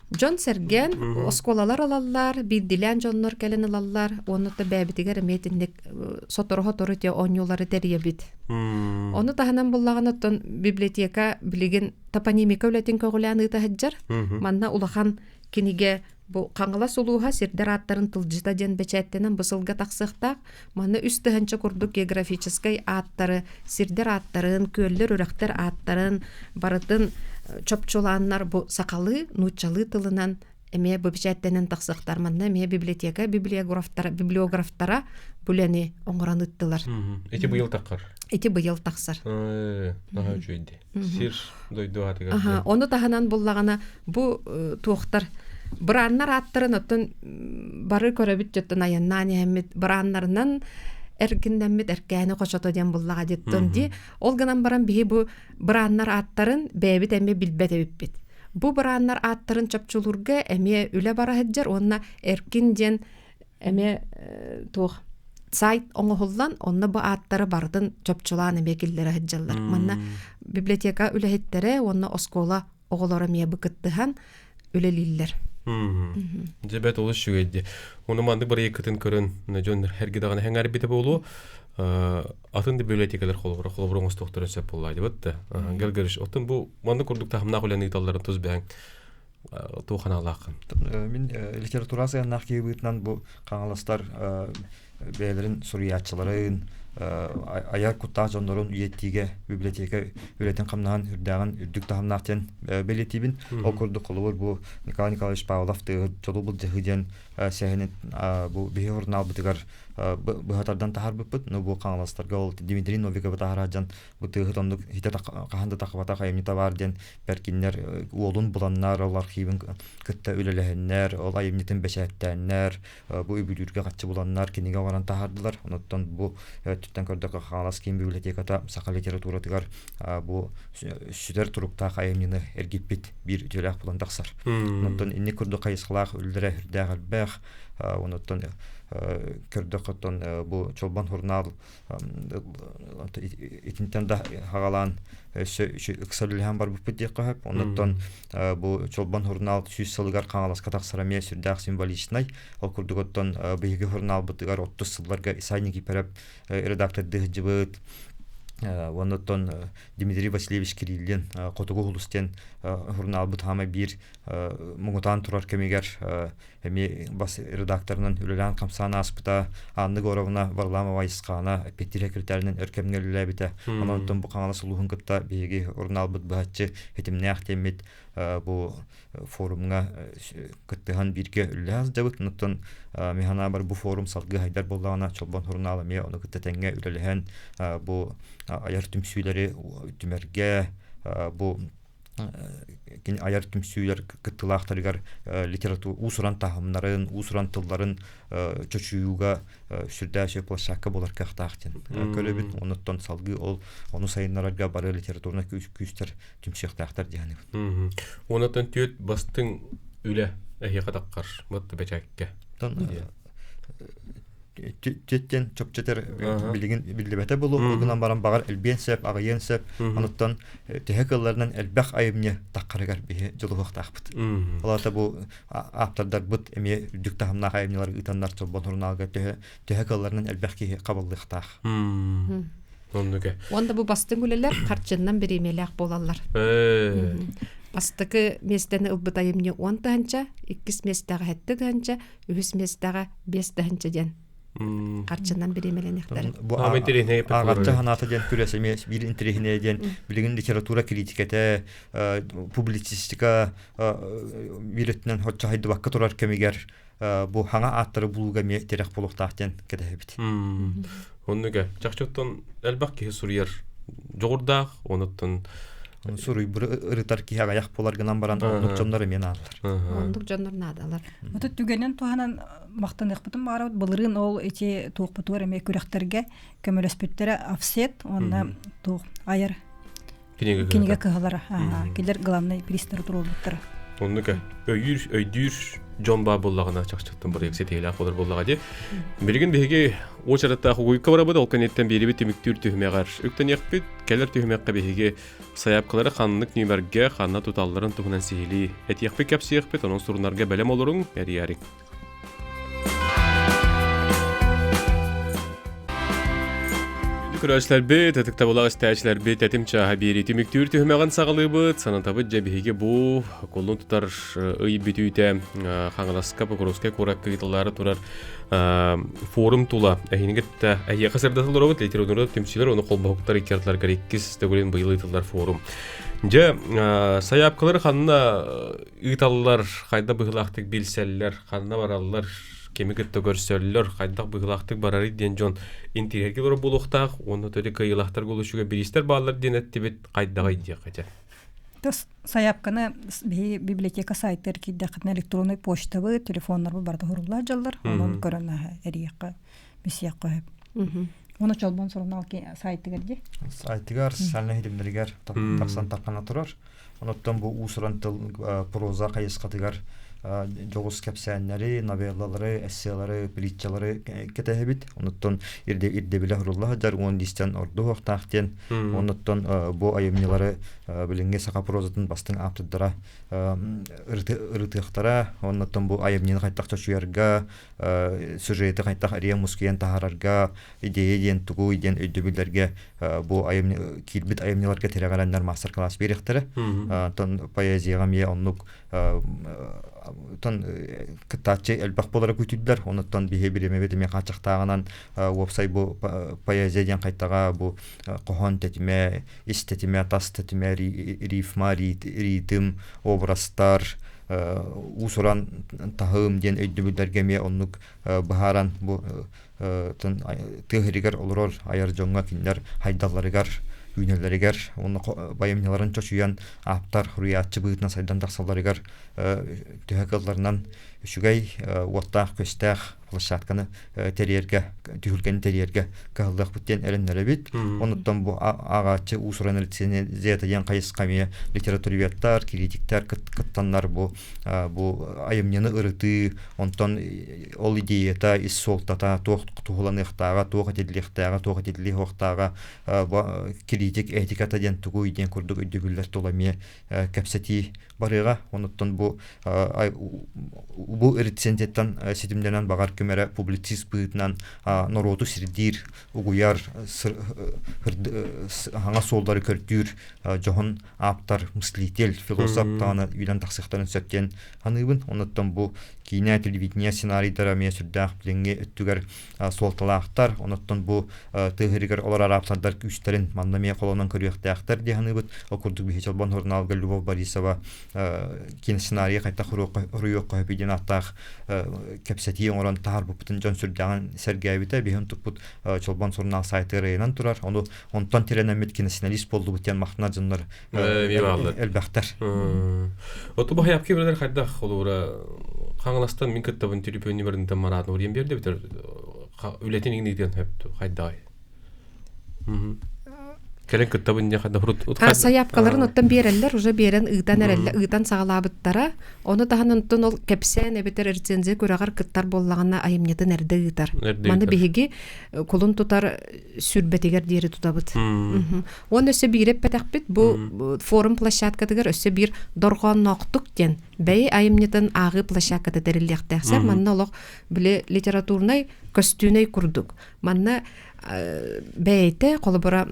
Дьон сэргээн оскуолалар ылаллар, биирдилээн дьоннор кэлэн ылаллар, уонна то бэйэбитигэр эмиэ итинник сотору-сотору те оонньуулары тэрийэбит. Ону таһынан буллаҕына оттон библиотека билигин топонимика үлэтин көҕүлээн ыыта сылдьар. Манна улахан кинигэ бу Хаҥалас улууһа сирдэр ааттарын тылдьыта диэн бэчээттэнэн бу сылга тахсыахтаах. Манна үс тыһыынча курдук географическай ааттары, сирдэр ааттарын, күөллэр, үрэхтэр ааттарын барытын чопчулааннар бу сахалыы, нууччалыы тылынан эмиэ бу бэчээттэнэн тахсыахтар. Манна эмиэ библиотека библиографтара, библиографтара бу үлэни оҥорон ыыттылар. Ити быйыл таххар. Ити быйыл тахсар. Наһаа үчүгэй Сир дойду аатыгар. Аха, ону таһынан буллаҕына бу туохтар бырааннар ааттарын оттон бары көрөбүт дьоттон айаннаан иһэммит бырааннарынан эркиннэммит эркээни хочото диэн буллаҕа диттон ди ол гынан баран биһи бу бырааннар ааттарын бэйэбит эмиэ билбэт эбиппит бу бырааннар ааттарын чопчулуурга эмиэ үлэ бара сылдьар уонна эркин диэн эмиэ туох сайт оҥоһуллан онно бу ааттары барытын чопчулаан эмиэ киллэрэ сылдьаллар манна библиотека үлэһиттэрэ уонна оскуола оҕолоро эмиэ бу кыттыһан үлэлииллэр Дьэ бэт олус үчүгэй Ону маннык бырайыаккытын көрөн дьон эрги даҕаны сэҥээрбитэ буолуо. Атын да библиотекалар холобура холобура оҥостуохтарын сөп буоллаа дибит да. Гелгериш. Оттон бу маннык курдук таһымнаах үлэни ыыталларын тус бэйэҥ туох аналааххын? Мин литература сыһыаннаах киһи быһыытынан бу хаҥаластар бэйэлэрин суруйааччыларын, айар куттаах дьоннорун үйэттиигэ библиотека үлэтин хамнаһын үрдээҕин үрдүк таһымнаах диэн бэлиэтиибин. Ол курдук холобур бу Николай Николаевич Павлов тыаһыт Чолу былдьаһыы диэн сэһэнин бу биһи журналбытыгар быһа тардан таһаарбыппыт. Ну бу хаҥаластарга ол Дмитрий Новиковы таһаарар дьон бу тыаһыт оннук хитэ хаһан да тахыбатах айымньыта баар диэн бэркиннэр уолун буланнар ол архивын кытта үлэлэһэннэр ол айымньытын бэчээттээннэр бу үбүлүүргэ хаччы буланнар кинигэ оҥорон таһаардылар онуттан бу өттүттэн көрдөххө Хаҥалас киин библиотеката саха литературатыгар бу сүтэр туруктаах айымньыны эргиппит биир үтүөлээх булан тахсар онтон инник курдук хайысхалаах үлэлэрэ үрдээх элбэх онуттан көрдөххө бу Чолбон журнал итинтэн да хагалаан өссө ыкса үлэлэһэн барбыппыт диэххэ сөп. Оннуттан бу Чолбон журнал сүүс сылыгар Хаҥаласка тахсара эмиэ сүрдээх символичнай. Ол курдук оттон биһиги журналбытыгар 30 сылларга Исай Никифоров редактордыы сылдьыбыт. Оннуттан Дмитрий Васильевич Кириллин Хотугу улус диэн журналбыт хаамай биир муҥутаан турар кэмигэр эмиэ бас редакторынан үлэлээн-хамсаан ааспыта. Анна Егоровна Варламова Айысхаана эппиэттиир секретарынан өр кэмҥэ үлэлээбитэ. Онон бу Хаҥалас улууһун кытта биһиги журналбыт быһаччы ситимнээх диэммит бу форумҥа кыттыһан бииргэ үлэлэһэ сылдьабыт. Онтон мин санаабар бу форум салгыы хайдар буоллаҕына Чолбон журнал эмиэ ону кытта тэҥҥэ үлэлэһэн бу айар түмсүүлэри түмэргэ бу кини айар түмсүүлэр кыттыылаахтарыгар литература уус-уран таһымнарын, уус-уран тылларын чочуйууга сүрдээх үчүгэй площадка буолар кыахтаах диэн көрөбүн. Онуттан салгыы ол ону сайыннарарга бары литературнай күүстэр түмсүөхтээхтэр диэн саныыбын. Онуттан түөрт бастыҥ үлэ эһиэхэ таххар, бэчээккэ. Түөттен чопчутер билигин биллибэтэ булу гынан баран багар элбиэн сөп, аҕыйыан сөп. Онуттан төһө кылларынан элбэх айымньы таххарыгар биһи дьулуһуохтаахпыт. Олата бу ааптардарбыт эмиэ үрдүк таһымнаах айымньылары ыытаннар Чолбон сурунаалга төһө төһө кылларынан элбэх киһи хабыллыахтаах. Оннук. Уонна бу бастыҥ үлэлэр харчыннан бириэмэлээх буолаллар. Бастакы миэстэни ылбыт айымньы 10 тыһыынча, иккис миэстэҕэ 7 тыһыынча, үһүс миэстэҕэ 5 тыһыынча диэн харчынан бириэмэлэниэхтэрэ. Бу ааҕаччы санаата диэн күрэс эмиэ биир интэриэһинэй диэн билигин литература критикэтэ, публицистика биир өттүнэн хоччо хайдыбакка турар кэмигэр бу хаҥа ааттары булууга эмиэ тирэх буолуохтаах диэн кэтэһэбит. Оннуга чахчыттан элбэх киһи суруйар дьоҕурдаах, онуттан суруйбуру ырытар киһи аҕыйах буолар гынан баран оннук дьоннор эмиэ наадалар. Оннук дьоннор наадалар. Отут түгэнин туһанан махтаныахпытын баҕарабыт. Былырыын ол ити туохпутугар эмиэ күрэхтэргэ көмөлөспүттэрэ офсет уонна туох айар кинигэ кыһалара. Кинилэр главный призтары туруорбуттара. Оннук өйүүр, өйдүүр дьон баар буоллаҕына чахчыттан бырайыак ситиһиилээх буолар буоллаҕа дии. Билигин биһиги уочараттаах угуйка барабыт, ол кэнниттэн биэрибит түмүктүүр түһүмэҕэр үктэниэхпит. Кэлэр түһүмэххэ биһиги сайаапкалары ханнык нүмергэ, ханна туталларын туһунан сиһилии этиэхпит, кэпсиэхпит, онон сурунарга бэлэм олоруҥ, эрийээриҥ. Көрөөччүлэрбит, ытыктабылаах истээччилэрбит тэтим чааһа биэрии түмүктүүр түһүмэҕин саҕалыыбыт. Санатабыт дьэ биһиги бу кулун тутар ый бүтүүтэ Хаҥаласка Покровскай куоракка ыытыллаары турар форум тула эһиги кытта эһиэхэ сырдата олоробут литература түмсүүлэр уонна холбоһуктар икки ардыларыгар иккис төгүлүн быйыл ыытыллар форум. Дьэ, сайаапкалары ханна ыыталлар, хайда быһыылаахтык билсэллэр, ханна бараллар, кими кытта көрсөллөр, хайдах быһыылаахтык барарый диэн дьон интириэһиргэ олорор буолуохтаах уонна төрүт кыайыылаахтарга олус үчүгэй бириистэр бааллар диэн эттибит, хайдаҕый диэххэ дьэ. Тас сайаапканы биһи библиотека сайтыгар киирдэххитинэ электронный почтабыт, телефоннарбыт барыта уһуруллар дьаллар. Онон көрөн эрийиэххэ, билсиэххэ сөп. Уонна Чолбон сурунаал сайтыгар дии. Сайтыгар, социальнай ситимнэригэр тахсан тархана турар. Оноттон бу уус-уран тыл проза хайысхатыгар дьоҕус кэпсээннэри, новеллалары, эсселары, притчалары кэтэһэбит. Онуттан ирдэбилэ сурулла сылдьар уон лиистэн ордук диэн. Онуттан бу айымньылары билиҥҥи саха прозатын бастыҥ ааптардара ырытыахтара. Оннуттан бу айымньыны хайдах чочуйарга, сюжеты хайдах эрийэн-мускуйан таһаарарга, идея диэн тугуй диэн өйдөбүллэргэ бу айымньы киирбит айымньыларга тирэҕирэннэр мастер-класс биэриэхтэрэ. Оттон поэзияҕа эмиэ оннук оттон кыттааччы элбэх буолара күүтүллэр. Онуттан биһи бириэмэбит эмиэ хааччахтааҕынан уопсай бу поэзия диэн хайтаҕа бу хоһоон тэтимэ, ис тэтимэ, тас тэтимэ, рифма, ритм, образтар, уус-уран таһым диэн өйдөбүллэргэ эмиэ оннук быһааран бу тыа сиригэр олорор айар дьоҥҥо кинилэр хайдалларыгар, үүнэллэригэр уонна байымньыларын чочуйан ааптар, суруйааччы быһыытынан сайдан тахсалларыгар төһө кыалларынан үчүгэй, уоттаах-көстөөх площадканы тэрийэргэ, түһүлгэни тэрийэргэ кыһаллыахпыт диэн эрэннэрэбит. Онуттан бу ааҕааччы уус-уран рецензията диэн хайысха эмиэ литературоведтар, критиктэр кыттаннар бу бу айымньыны ырытыы, онтон ол идеята, ис суолтата, туох туһуланыахтааҕа, туох этиллиэхтээҕэ, туох этиллиэхтээҕэ, критик этиката диэн тугуй диэн курдук өйдөбүллэр тула эмиэ кэпсэтии барыаҕа. Онуттан бу бу рецензияттан ситимнэнэн баҕар ким эрэ публицист быһыытынан норуоту сирдиир, угуйар, хаҥас суоллары көрдүүр дьоһун ааптар, мыслитель, философ даҕаны үүнэн тахсыахтарын сөп диэн саныыбын. Онуттан бу киинэ, телевидение сценарийдара эмиэ сүрдээх билиҥҥи өттүгэр суолталаахтар. Онуттан бу тыа сиригэр олорор ааптардар күүстэрин манна эмиэ холонон көрүөхтээхтэр дии саныыбыт. Ол курдук биһи Чолбон сурунаалга Любовь Борисова киносценарийы хайдах суруйуохха сөбүй диэн ааттаах кэпсэтии оҥорон таһаарбыппытын дьон сүрдээҕин сэргээбитэ. Биһи онтукпут Чолбон сурунаал сайтыгар ыйанан турар. Ону онтон тирэнэммит киносценарист буоллубут диэн махтанар дьоннор элбэхтэр. Оту бу хайапки билэр хайдах холобура Хаҥаластан мин кыттабын түлүпүөн нүмеринтэн мараатын уриен берди битер үлэтин иҥниитин хөптү хайдагай. Кэлэн кыттабын диэн ханна урут Сайаапкаларын оттон биэрэллэр, уже биэрэн ыытан эрэллэр, ыытан саҕалаабыттара. Ону таһынан оттон ол кэпсээн эбэтэр рецензия күрэҕэр кыттар буоллаҕына айымньытын эрдэ ыытар. Маны биһиги кулун тутар сүрбэтигэр диэри тутабыт. Уонна өссө биири эппэтэхпит, бу форум площадкатыгар өссө биир дорҕоонноохтук диэн бэйи айымньытын ааҕыы площадката тэриллиэхтээх. Манна олох били литературнай көстүүнэй курдук. Манна бэйэтэ холобура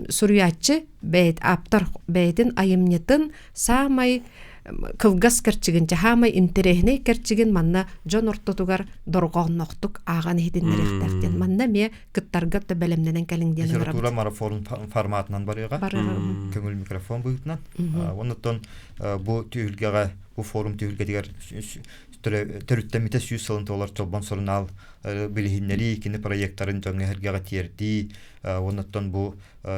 суруйааччы бэйэт ааптар бэйэтин айымньытын саамай кылгас кэрчигин саамай интэриэһинэй кэрчигин манна дьон ортотугар дорҕоонноохтук ааҕан иһитиннэриэхтээх диэн манна эмиэ кыттарга да бэлэмнэнэн кэлиҥ диэн литература марафон форматынан барыаҕа көҥүл микрофон быһыытынан оннуттан бу түһүлгэҕэ бу форум түһүлгэтигэр төрүттэммитэ 100 сылын туолар Чолбон сурунаал билиһиннэрии кини проектарын дьоҥҥо эһэргэҕэ тиэрдии уоннаттан бу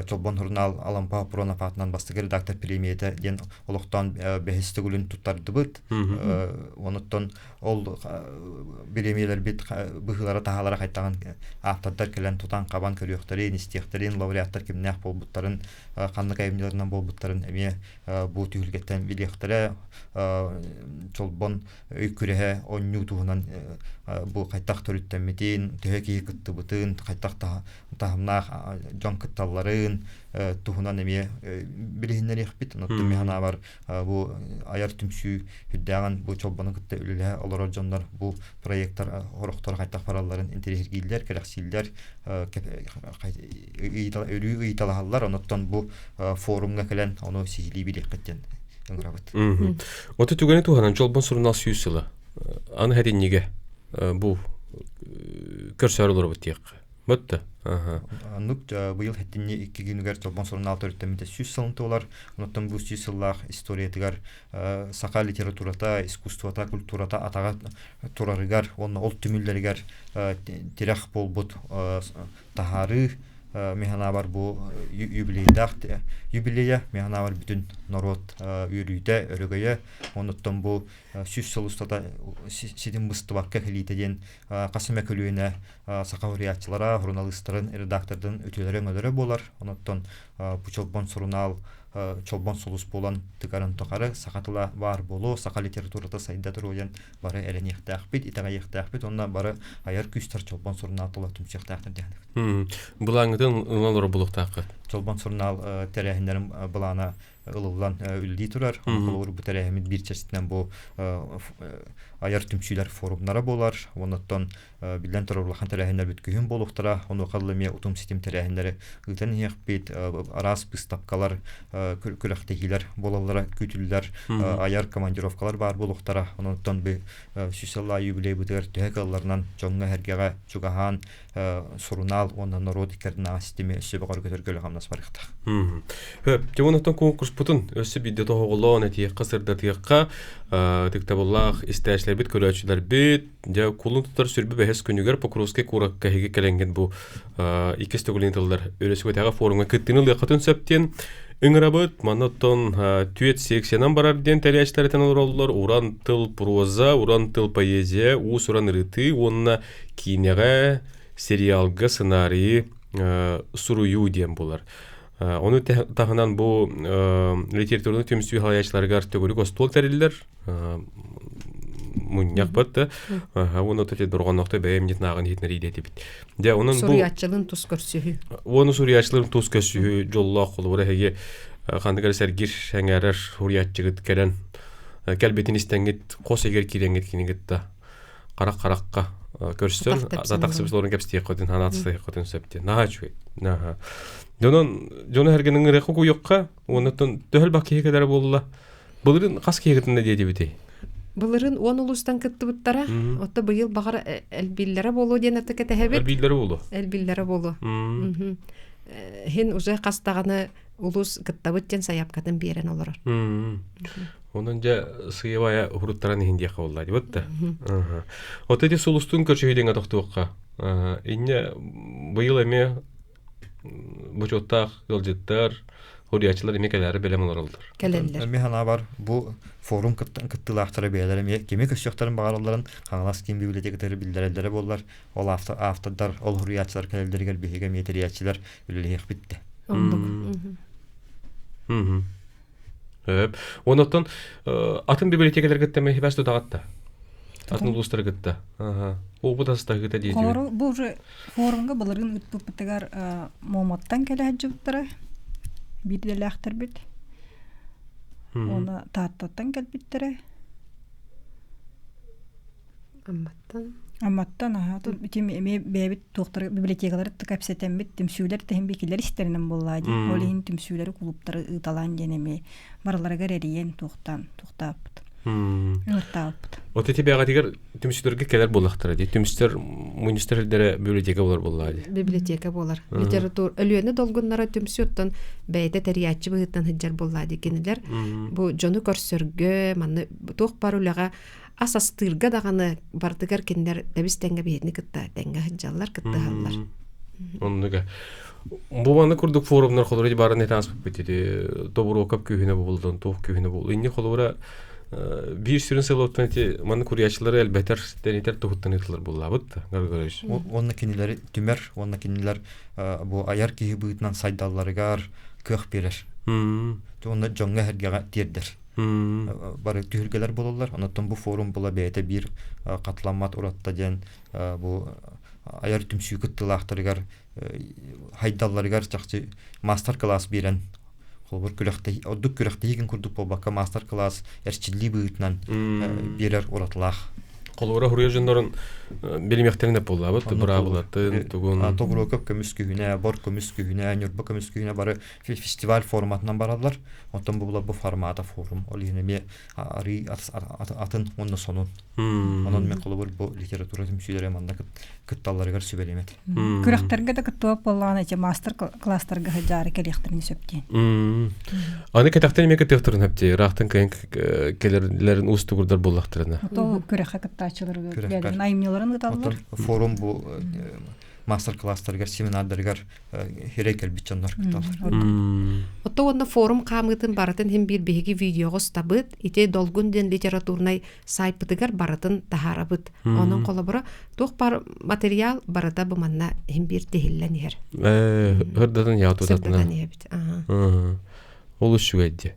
Чолбон сурунаал Алампа Пронов аатынан бастакы редактор премията диэн олохтоон бэһис төгүлүн туттардыбыт. Онуттан ол бириэмийэлэрбит быһыылара-таһаалара хайтаҕын ааптардар кэлэн тутан-хабан көрүөхтэрин, истиэхтэрин, лауреаттар кимнээх буолбуттарын, ханнык айымньыларынан буолбуттарын эмиэ бу түһүлгэттэн билиэхтэрэ. Чолбон өй күрэһэ оонньуу туһунан бу хайдах төрүттэммитин, төһө киһи кыттыбытын, хайдах таһымнаах дьон кытталларын туһунан эмиэ билиһиннэриэхпит. Онон мин санаабар бу айар түмсүү үрдээҕин бу Чолбону кытта үлэлэһэ олорор дьоннор бу проектар орохтор хайдах баралларын интэриэһиргииллэр, кэрэхсииллэр, өрүү ыйыталаһаллар. Онон бу форумҥа кэлэн ону сиһилии билиэххит диэн ыҥырабыт. Оту түгэни туһанан Чолбон сурунаал 100 сыла. Аны хэтиннигэ бу көрсөөр олоробут диэххэ. Бытта. Оннук быйыл хэтинни икки күнүгэр Чолбон сурунаал төрүттэммитэ 100 сылын туолар. Онуттан бу 100 сыллаах историятыгар саха литературата, искусствота, культурата атаҕа турарыгар уонна ол түмүллэригэр тирэх буолбут таһаарыы мин санаабар бу юбилейдаах юбилейа мин санаабар бүтүн норуот үөрүүтэ, өрөгөйө онуттан бу 100 сыл устата ситим быстыбакка кэлиитэ диэн хас эмэ көлүөнэ саха суруйааччылара, суруналыыстарын, редактордарын үтүөлэрэ-өҥөлөрө буолар. Онуттан бу Чолбон сурунаал Чолбон сулус буолан тыгарын тухары саха тыла баар буолуо, саха литературата сайда туруо диэн бары эрэниэхтээхпит, итэҕэйиэхтээхпит уонна бары айар күүстэр Чолбон сурунаал тула түмсүөхтээхтэр диэн. Былааҥҥытын ылан олорор буолуохтааххыт. Чолбон сурунаал тэрээһиннэрин былаана ылыллан үлэлии турар. Холобур, бу тэрээһиммит биир чэрчитинэн бу айар түмсүүлэр форумнара буолар. Оннуттан биллэн турар улахан тэрээһиннэрбит күһүн буолуохтара. Онуоха эмиэ утум-ситим тэрээһиннэри ыытан иһиэхпит. Араас быыстапкалар, күрэхтэһиилэр буолаллара күүтүллэр. Айар командировкалар баар буолуохтара. Онуттан бу 100 сыллаах юбилейбытыгар төһө кыалларынан дьоҥҥо-сэргэҕэ чугаһаан сурунаал уонна норуот иккардынааҕы ситими өссө бөҕөргөтөргө үлэ-хамнас барыахтаах. Хөп, дьэ онтон конкурспутун өссө биирдэ тоһоҕолоон этиэххэ, сырдатыахха, ытыктабыллаах истээччилэрбит, көрөөччүлэрбит, дьэ кулун тутар сүрбэ бэһис күнүгэр Покровскай куоракка эһиги кэлэҥҥит бу иккис төгүлүн тыллар өрөспүүбүлүкэтээҕи форумҥа кыттыыны ылыаххытын сөп диэн ыҥырабыт. Манна оттон түөт секциянан барар диэн тэрийээччилэр этэн олороллор. Уран тыл проза, уран тыл поэзия, уус-уран ырытыы уонна киинэҕэ, сериалга сценарийы суруйуу диэн буолар. Ону таһынан бу литературнай түмсүү салайааччыларыгар төгүрүк остуол тэриллэр. Мунньах бат уонна то дорҕоннохто бэйэм нааҕын иһитинэр этибит. Дьэ онон бу суруйааччылын тус көрсүһүү. Уону суруйааччыларын тус көрсүһүү дьоллоох холобура эһиги ханнык эрэ сэргир сэҥээрэр суруйааччыгыт кэлэн кэлбитин истэҥҥит хос эгер киирэҥҥит кинигит да харах харахха көрсөн тахсыбыт кэпсиэххитин ханаатыстыаххытын сөп диэн наһаа үчүгэй наһаа дьонон дьону эргинин ырыахха куйуохха уоннаттан төһөл бак киһи кэлэрэ буолла былырын хас киһи кытынна диэтибитий Былырын 10 улуустан кыттыбыттара. Отто быйыл баҕар элбииллэрэ буолуо диэн аты кэтэһэбит. Элбииллэрэ буолуо. Элбииллэрэ буолуо. Хин уже хас даҕаны улуус кыттабыт диэн сайаапкатын биэрэн олорор. Онон дьэ сыйабайа уһуруттаран иһин диэххэ буолла дибит да. От эти сулустуун көрсүһүйдүҥэ тохтуохха. Инньэ быйыл эмиэ бочуоттаах ыалдьыттар, хуруйааччылар эмиэ кэлээри бэлэм олороллор. Кэлэллэр. Эмиэ санаабар бу форум кыттыылаахтара бэйэлэрэ эмиэ кими көрсүөхтэрин баҕаралларын Хаҥалас киин библиотекатыгар биллэрэллэрэ буоллар, ол автордар, ол суруйааччылар кэлэллэригэр биһиги эмиэ тэрийээччилэр үлэлэһиэхпит да. Оннук. Өп. Онотон атын библиотекаларга тэме хибас тутаҕатта. Атын улуустары кытта. Аха. Опыт астаһыыта диэтибит. Холору бу уже форумга былырыын ыыппыппытыгар Момоттан кэлэ сылдьыбыттара. Биир идэлээхтэрбит. Уонна Тааттаттан кэлбиттэрэ. Амматтан. Амматтан аһа тут ити эмиэ бэйэбит туохтары библиотекалары кэпсэтэммит түмсүүлэр тэһин бикилэр истэринэн буоллаа дии. Ол иһин түмсүүлэри кулууптары ыыталаан диэн эмиэ барыларыгар эрийэн туохтаан туохтааппыт. Ыҥыртаабыппыт. Вот эти бэҕэтигэр түмсүүлэргэ кэлэр буоллахтара дии. Түмсүтэр мунньустар сирдэрэ библиотека буолар буоллаа дии. Библиотека буолар. Литература Өлүөнэ долгуннара түмсүү оттон бэйэтэ тэрийээччи быһыытынан сылдьар буоллаа дии кинилэр. Бу дьону көрсөргө, манна туох бар үлэҕэ ас астыырга даҕаны барытыгар кинилэр тэбис тэҥҥэ биһигини кытта тэҥҥэ сылдьаллар, кыттыһаллар. Оннуга. Бу маннык курдук форумнар холобура барын этэн ааспыппыт ити Тобуруокап күүһүнэ буолдун, туох күүһүнэ буол. Инни холобура биир сүрүн сылыттан ити маннык куруйааччылары элбэтэр, тэнитэр туһуттан ыытылар буоллаабыт Григорьевич. Уонна кинилэри түмэр, уонна кинилэр бу айар киһи быһыытынан сайдалларыгар кыах биэрэр. Уонна дьоҥҥо-сэргэҕэ тиэрдэр. Бары түһүлгэлэр буолаллар. Онон бу форум була бэйэтэ биир хатыламмат уратта диэн бу айар түмсүү кыттыылаахтарыгар хайдалларыгар чахчы маастар-кылаас биэрэн холобур күрэхтэһии ордук күрэхтэһиигин курдук буолбакка маастар-кылаас эрчиллии быһыытынан биэрэр уратылаах. Холобура хуруйа дьоннорун билимиэхтэрин эп буоллаабыт быраабылатын тугун Тобуруокап көмүс күһүнэ, бор көмүс күһүнэ, Ньурба көмүс күһүнэ бары фестиваль форматынан бараллар. Оттон бу бу формата форум. Ол иһин эмиэ арыы атын уонна сонун. Онон мен холобур бу литература түмсүүлэрэ манна кытталларыгар сүбэлиэм этэ. Күрэхтэргэ да кыттыбат буоллаҕына ити мастер-класстарга сылдьаары кэлиэхтэрин сөп диэн. Аны кэтэхтэн эмиэ кыттыахтарын сөп дии. Ыраахтан кыайан кэлерлэрин уустугурдар буоллахтарына. Ото күрэххэ кыттааччылар бэйэлэрин айымньыларын ыыталлар. Форум бу мастер-класстарыгар, семинардарыгар хирей кэлбит дьоннор кытталлар. Отто уонна форум хаамыытын барытын иһин биир биһиги видеоҕа устабыт. Ити Долгун диэн литературнай сайтпытыгар барытын таһаарабыт. Онон холобура туох бар материал барыта бу манна иһин биир тиһиллэн иһэр. Ырдатын яа тутатына. Сырдатан иһэбит. Аха. Олус үчүгэй дии.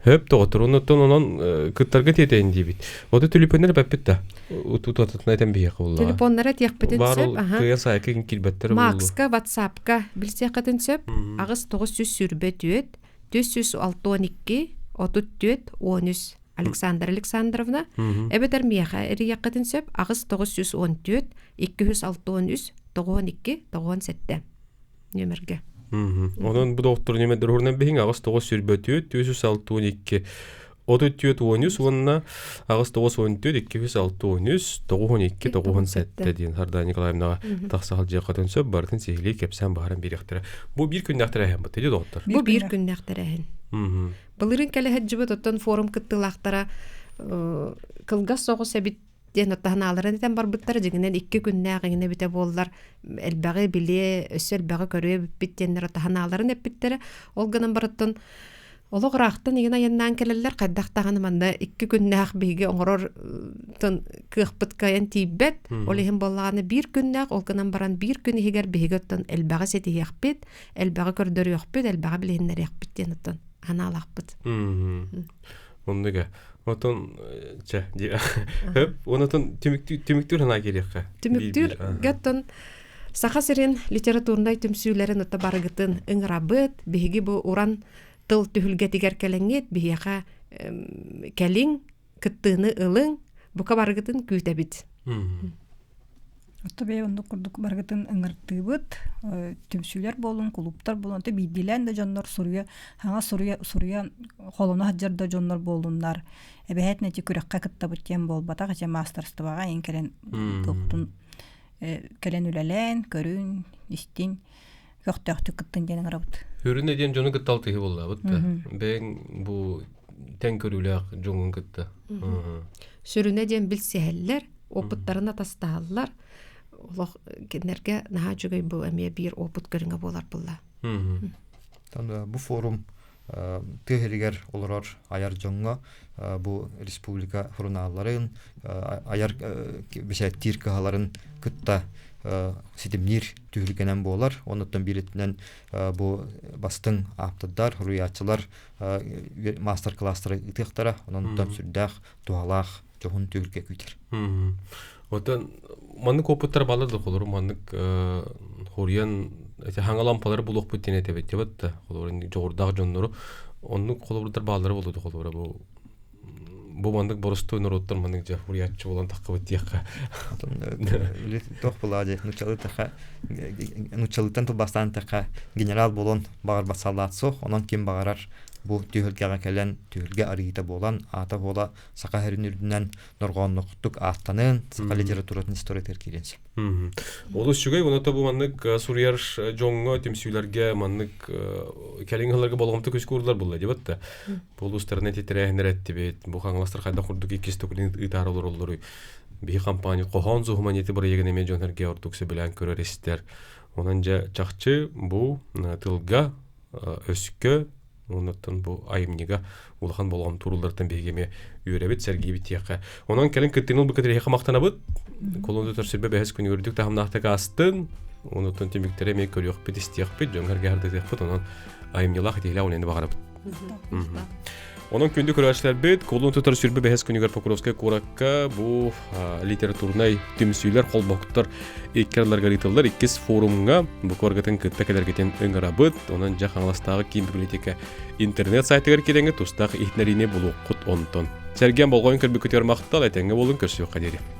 Хөп доҕоттор, оннуттан онон кыттарга тиэтэйин диибит. Ото түлүпүөннэр эппит да. Утутатытына этэн биһиэхэ буоллаҕа. Телефоннара этиэхпитин Баар сөп. ол Аха. кыайан сайакка киирбэттэр буолуо. Макска, Ватсапка билсиэххитин сөп. 8 924 462 34 13 Александра Александровна. Эбэтэр миэхэ эрийиэххитин сөп. 8 914 263 92 97 нүөмэргэ. Онон бу доҕоттор нүөмэрдэр уһурунан биһиҥ 8 924 462 34 13 уонна 8 914 263 92 97 диэн Сардаана Николаевнаҕа тахса сылдьыаххытын сөп барытын сиһилии кэпсээн баһаран биэриэхтэрэ. Бу биир күннээх тэрээһин бу дии доҕоттор. Бу биир күннээх тэрээһин. Былырыын кэлэ сылдьыбыт оттон форум кыттыылаахтара кылгас соҕус эбит диэн оттоһунааларын этэн барбыттара дьиҥинэн 2 күннээх иҥинэ эбитэ буоллар элбэҕи билиэ өссө элбэҕи көрүө эбиппит диэннэр оттоһунааларын эппиттэрэ ол гынан барыттан олох ыраахтан игин айаннаан кэлэллэр хайдах даҕаны манна 2 күннээх биһиги оҥорор кыахпыт кыайан тиийбэт ол иһин буоллаҕына биир күннээх ол гынан баран биир күн иһигэр биһиги оттон элбэҕи ситиһиэхпит элбэҕи көрдөрүөхпүт элбэҕи билиһиннэриэхпит диэн оттон санаалаахпыт. Оннуга. Отон чэ хөп онотон түмүктүүр санаа киириэххэ. Түмүктүүр оттон Саха сирин литературнай түмсүүлэрин отто барыгытын ыҥырабыт. Биһиги бу уран тыл түһүлгэтигэр кэлэҥҥит биһиэхэ кэлиҥ, кыттыыны ылыҥ, бука барыгытын күүтэбит. Отто бэйэ оннук курдук барыгытын ыҥыртыыбыт, түмсүүлэр буолун, кулууптар буолун, ото биирдиилээн да дьоннор суруйа, хаҥа суруйа, суруйа холоно сылдьар да дьоннор буоллуннар. Эбэһээт ити күрэххэ кыттабыт диэн буолбатах, ити маастарыстыбаҕа эн кэлэн туохтун кэлэн үлэлээн, көрүн, истин, көхтөөхтүк кыттын диэн ыҥырабыт. Үрүнэ диэн дьону кытта алтыһыы буоллаабыт да. Бэйэҥ бу тэҥ көрүүлээх дьоҥҥун кытта. Сүрүнэ диэн билсиһэллэр, опыттарын атастаһаллар. Олох кинилэргэ наһаа үчүгэй бу эмиэ биир опыт көрүҥэ буолар булла. Бу форум тыа сиригэр олорор айар дьоҥҥо бу республика сурунаалларын айар бэчээттиир кыһаларын кытта ситимниир түһүлгэнэн буолар. Оннуттан бииритинэн бу бастыҥ ааптардар, суруйааччылар маастар-кылаастары ыытыахтара. Онон сүрдээх туһалаах дьоһун түһүлгэ күүтэр. Оттон маннык опыттар балар да холору маннык хоруйан хаҥа лампалары булуохпут диэн этэбит дебат да холору дьоҕурдаах дьоннору оннук холобурдар бааллара болуду холобура бу бу маннык боростуой норуоттар маннык дьэ хуруйааччы буолан таххыбыт диэххэ. Туох буолаа дии нуччалыы таха нуччалыттан тылбаастаан таха генерал буолуон баҕарбат саллаат суох онон ким баҕарар бу түһүлгэҕэ кэлэн түһүлгэ арыйыыта буолан аата буола саха сирин үрдүнэн дорҕооннохтук ааттанын саха литературатын историятыгар киириэн сөп. Олус үчүгэй уонна бу маннык суруйар дьоҥҥо түмсүүлэргэ маннык кэлиҥ ыһыларга болҕомто күскэ уурулар буолла дебат да. Бу улуустарынан титирээһиннэр эттибит. Бу хаҥаластар хайдах курдук иккис төгүлүн ыытаары олороллоруй. Биһи компания хоһоон зуһуманити бырайыгын эмиэ дьон эргэ ордук сөбүлээн көрөр истэр. Онон дьэ чахчы бу тылга өскө Оннуттан бу айымньыга улахан болҕомто уурулларыттан биһиги эмиэ үөрэбит, сэргиибит диэххэ. Онон кэлин кыттыыны ылбыкка тириэхэ махтанабыт. Кулун тутар сүрбэ бэһис күн үрдүк таһымнаахтык аастын. Онуттан түмүктэри эмиэ көрүөхпүт, истиэхпит, дьоҥҥо эргэ Онон айымньылаах итиилээх үлэни баҕарабыт. Онон күндү көрөөччүлэрбит, кулун тутар сүрбэ бэһис күнүгэр Покровскай куоракка бу литературнай түмсүүлэр, холбоһуктар икки араларыгар ыытыллар иккис форумҥа бу куоргатын кытта кэлэргитин ыҥырабыт. Онон дьэ Хаҥаластааҕы киин библиотека интернет сайтыгар киирэҥҥит тустаах иһитиннэриини булуоххут онтон. Сэргээн болҕойон көрбүккүтүгэр махтал, этэҥҥэ буолун, көрсүөххэ диэри.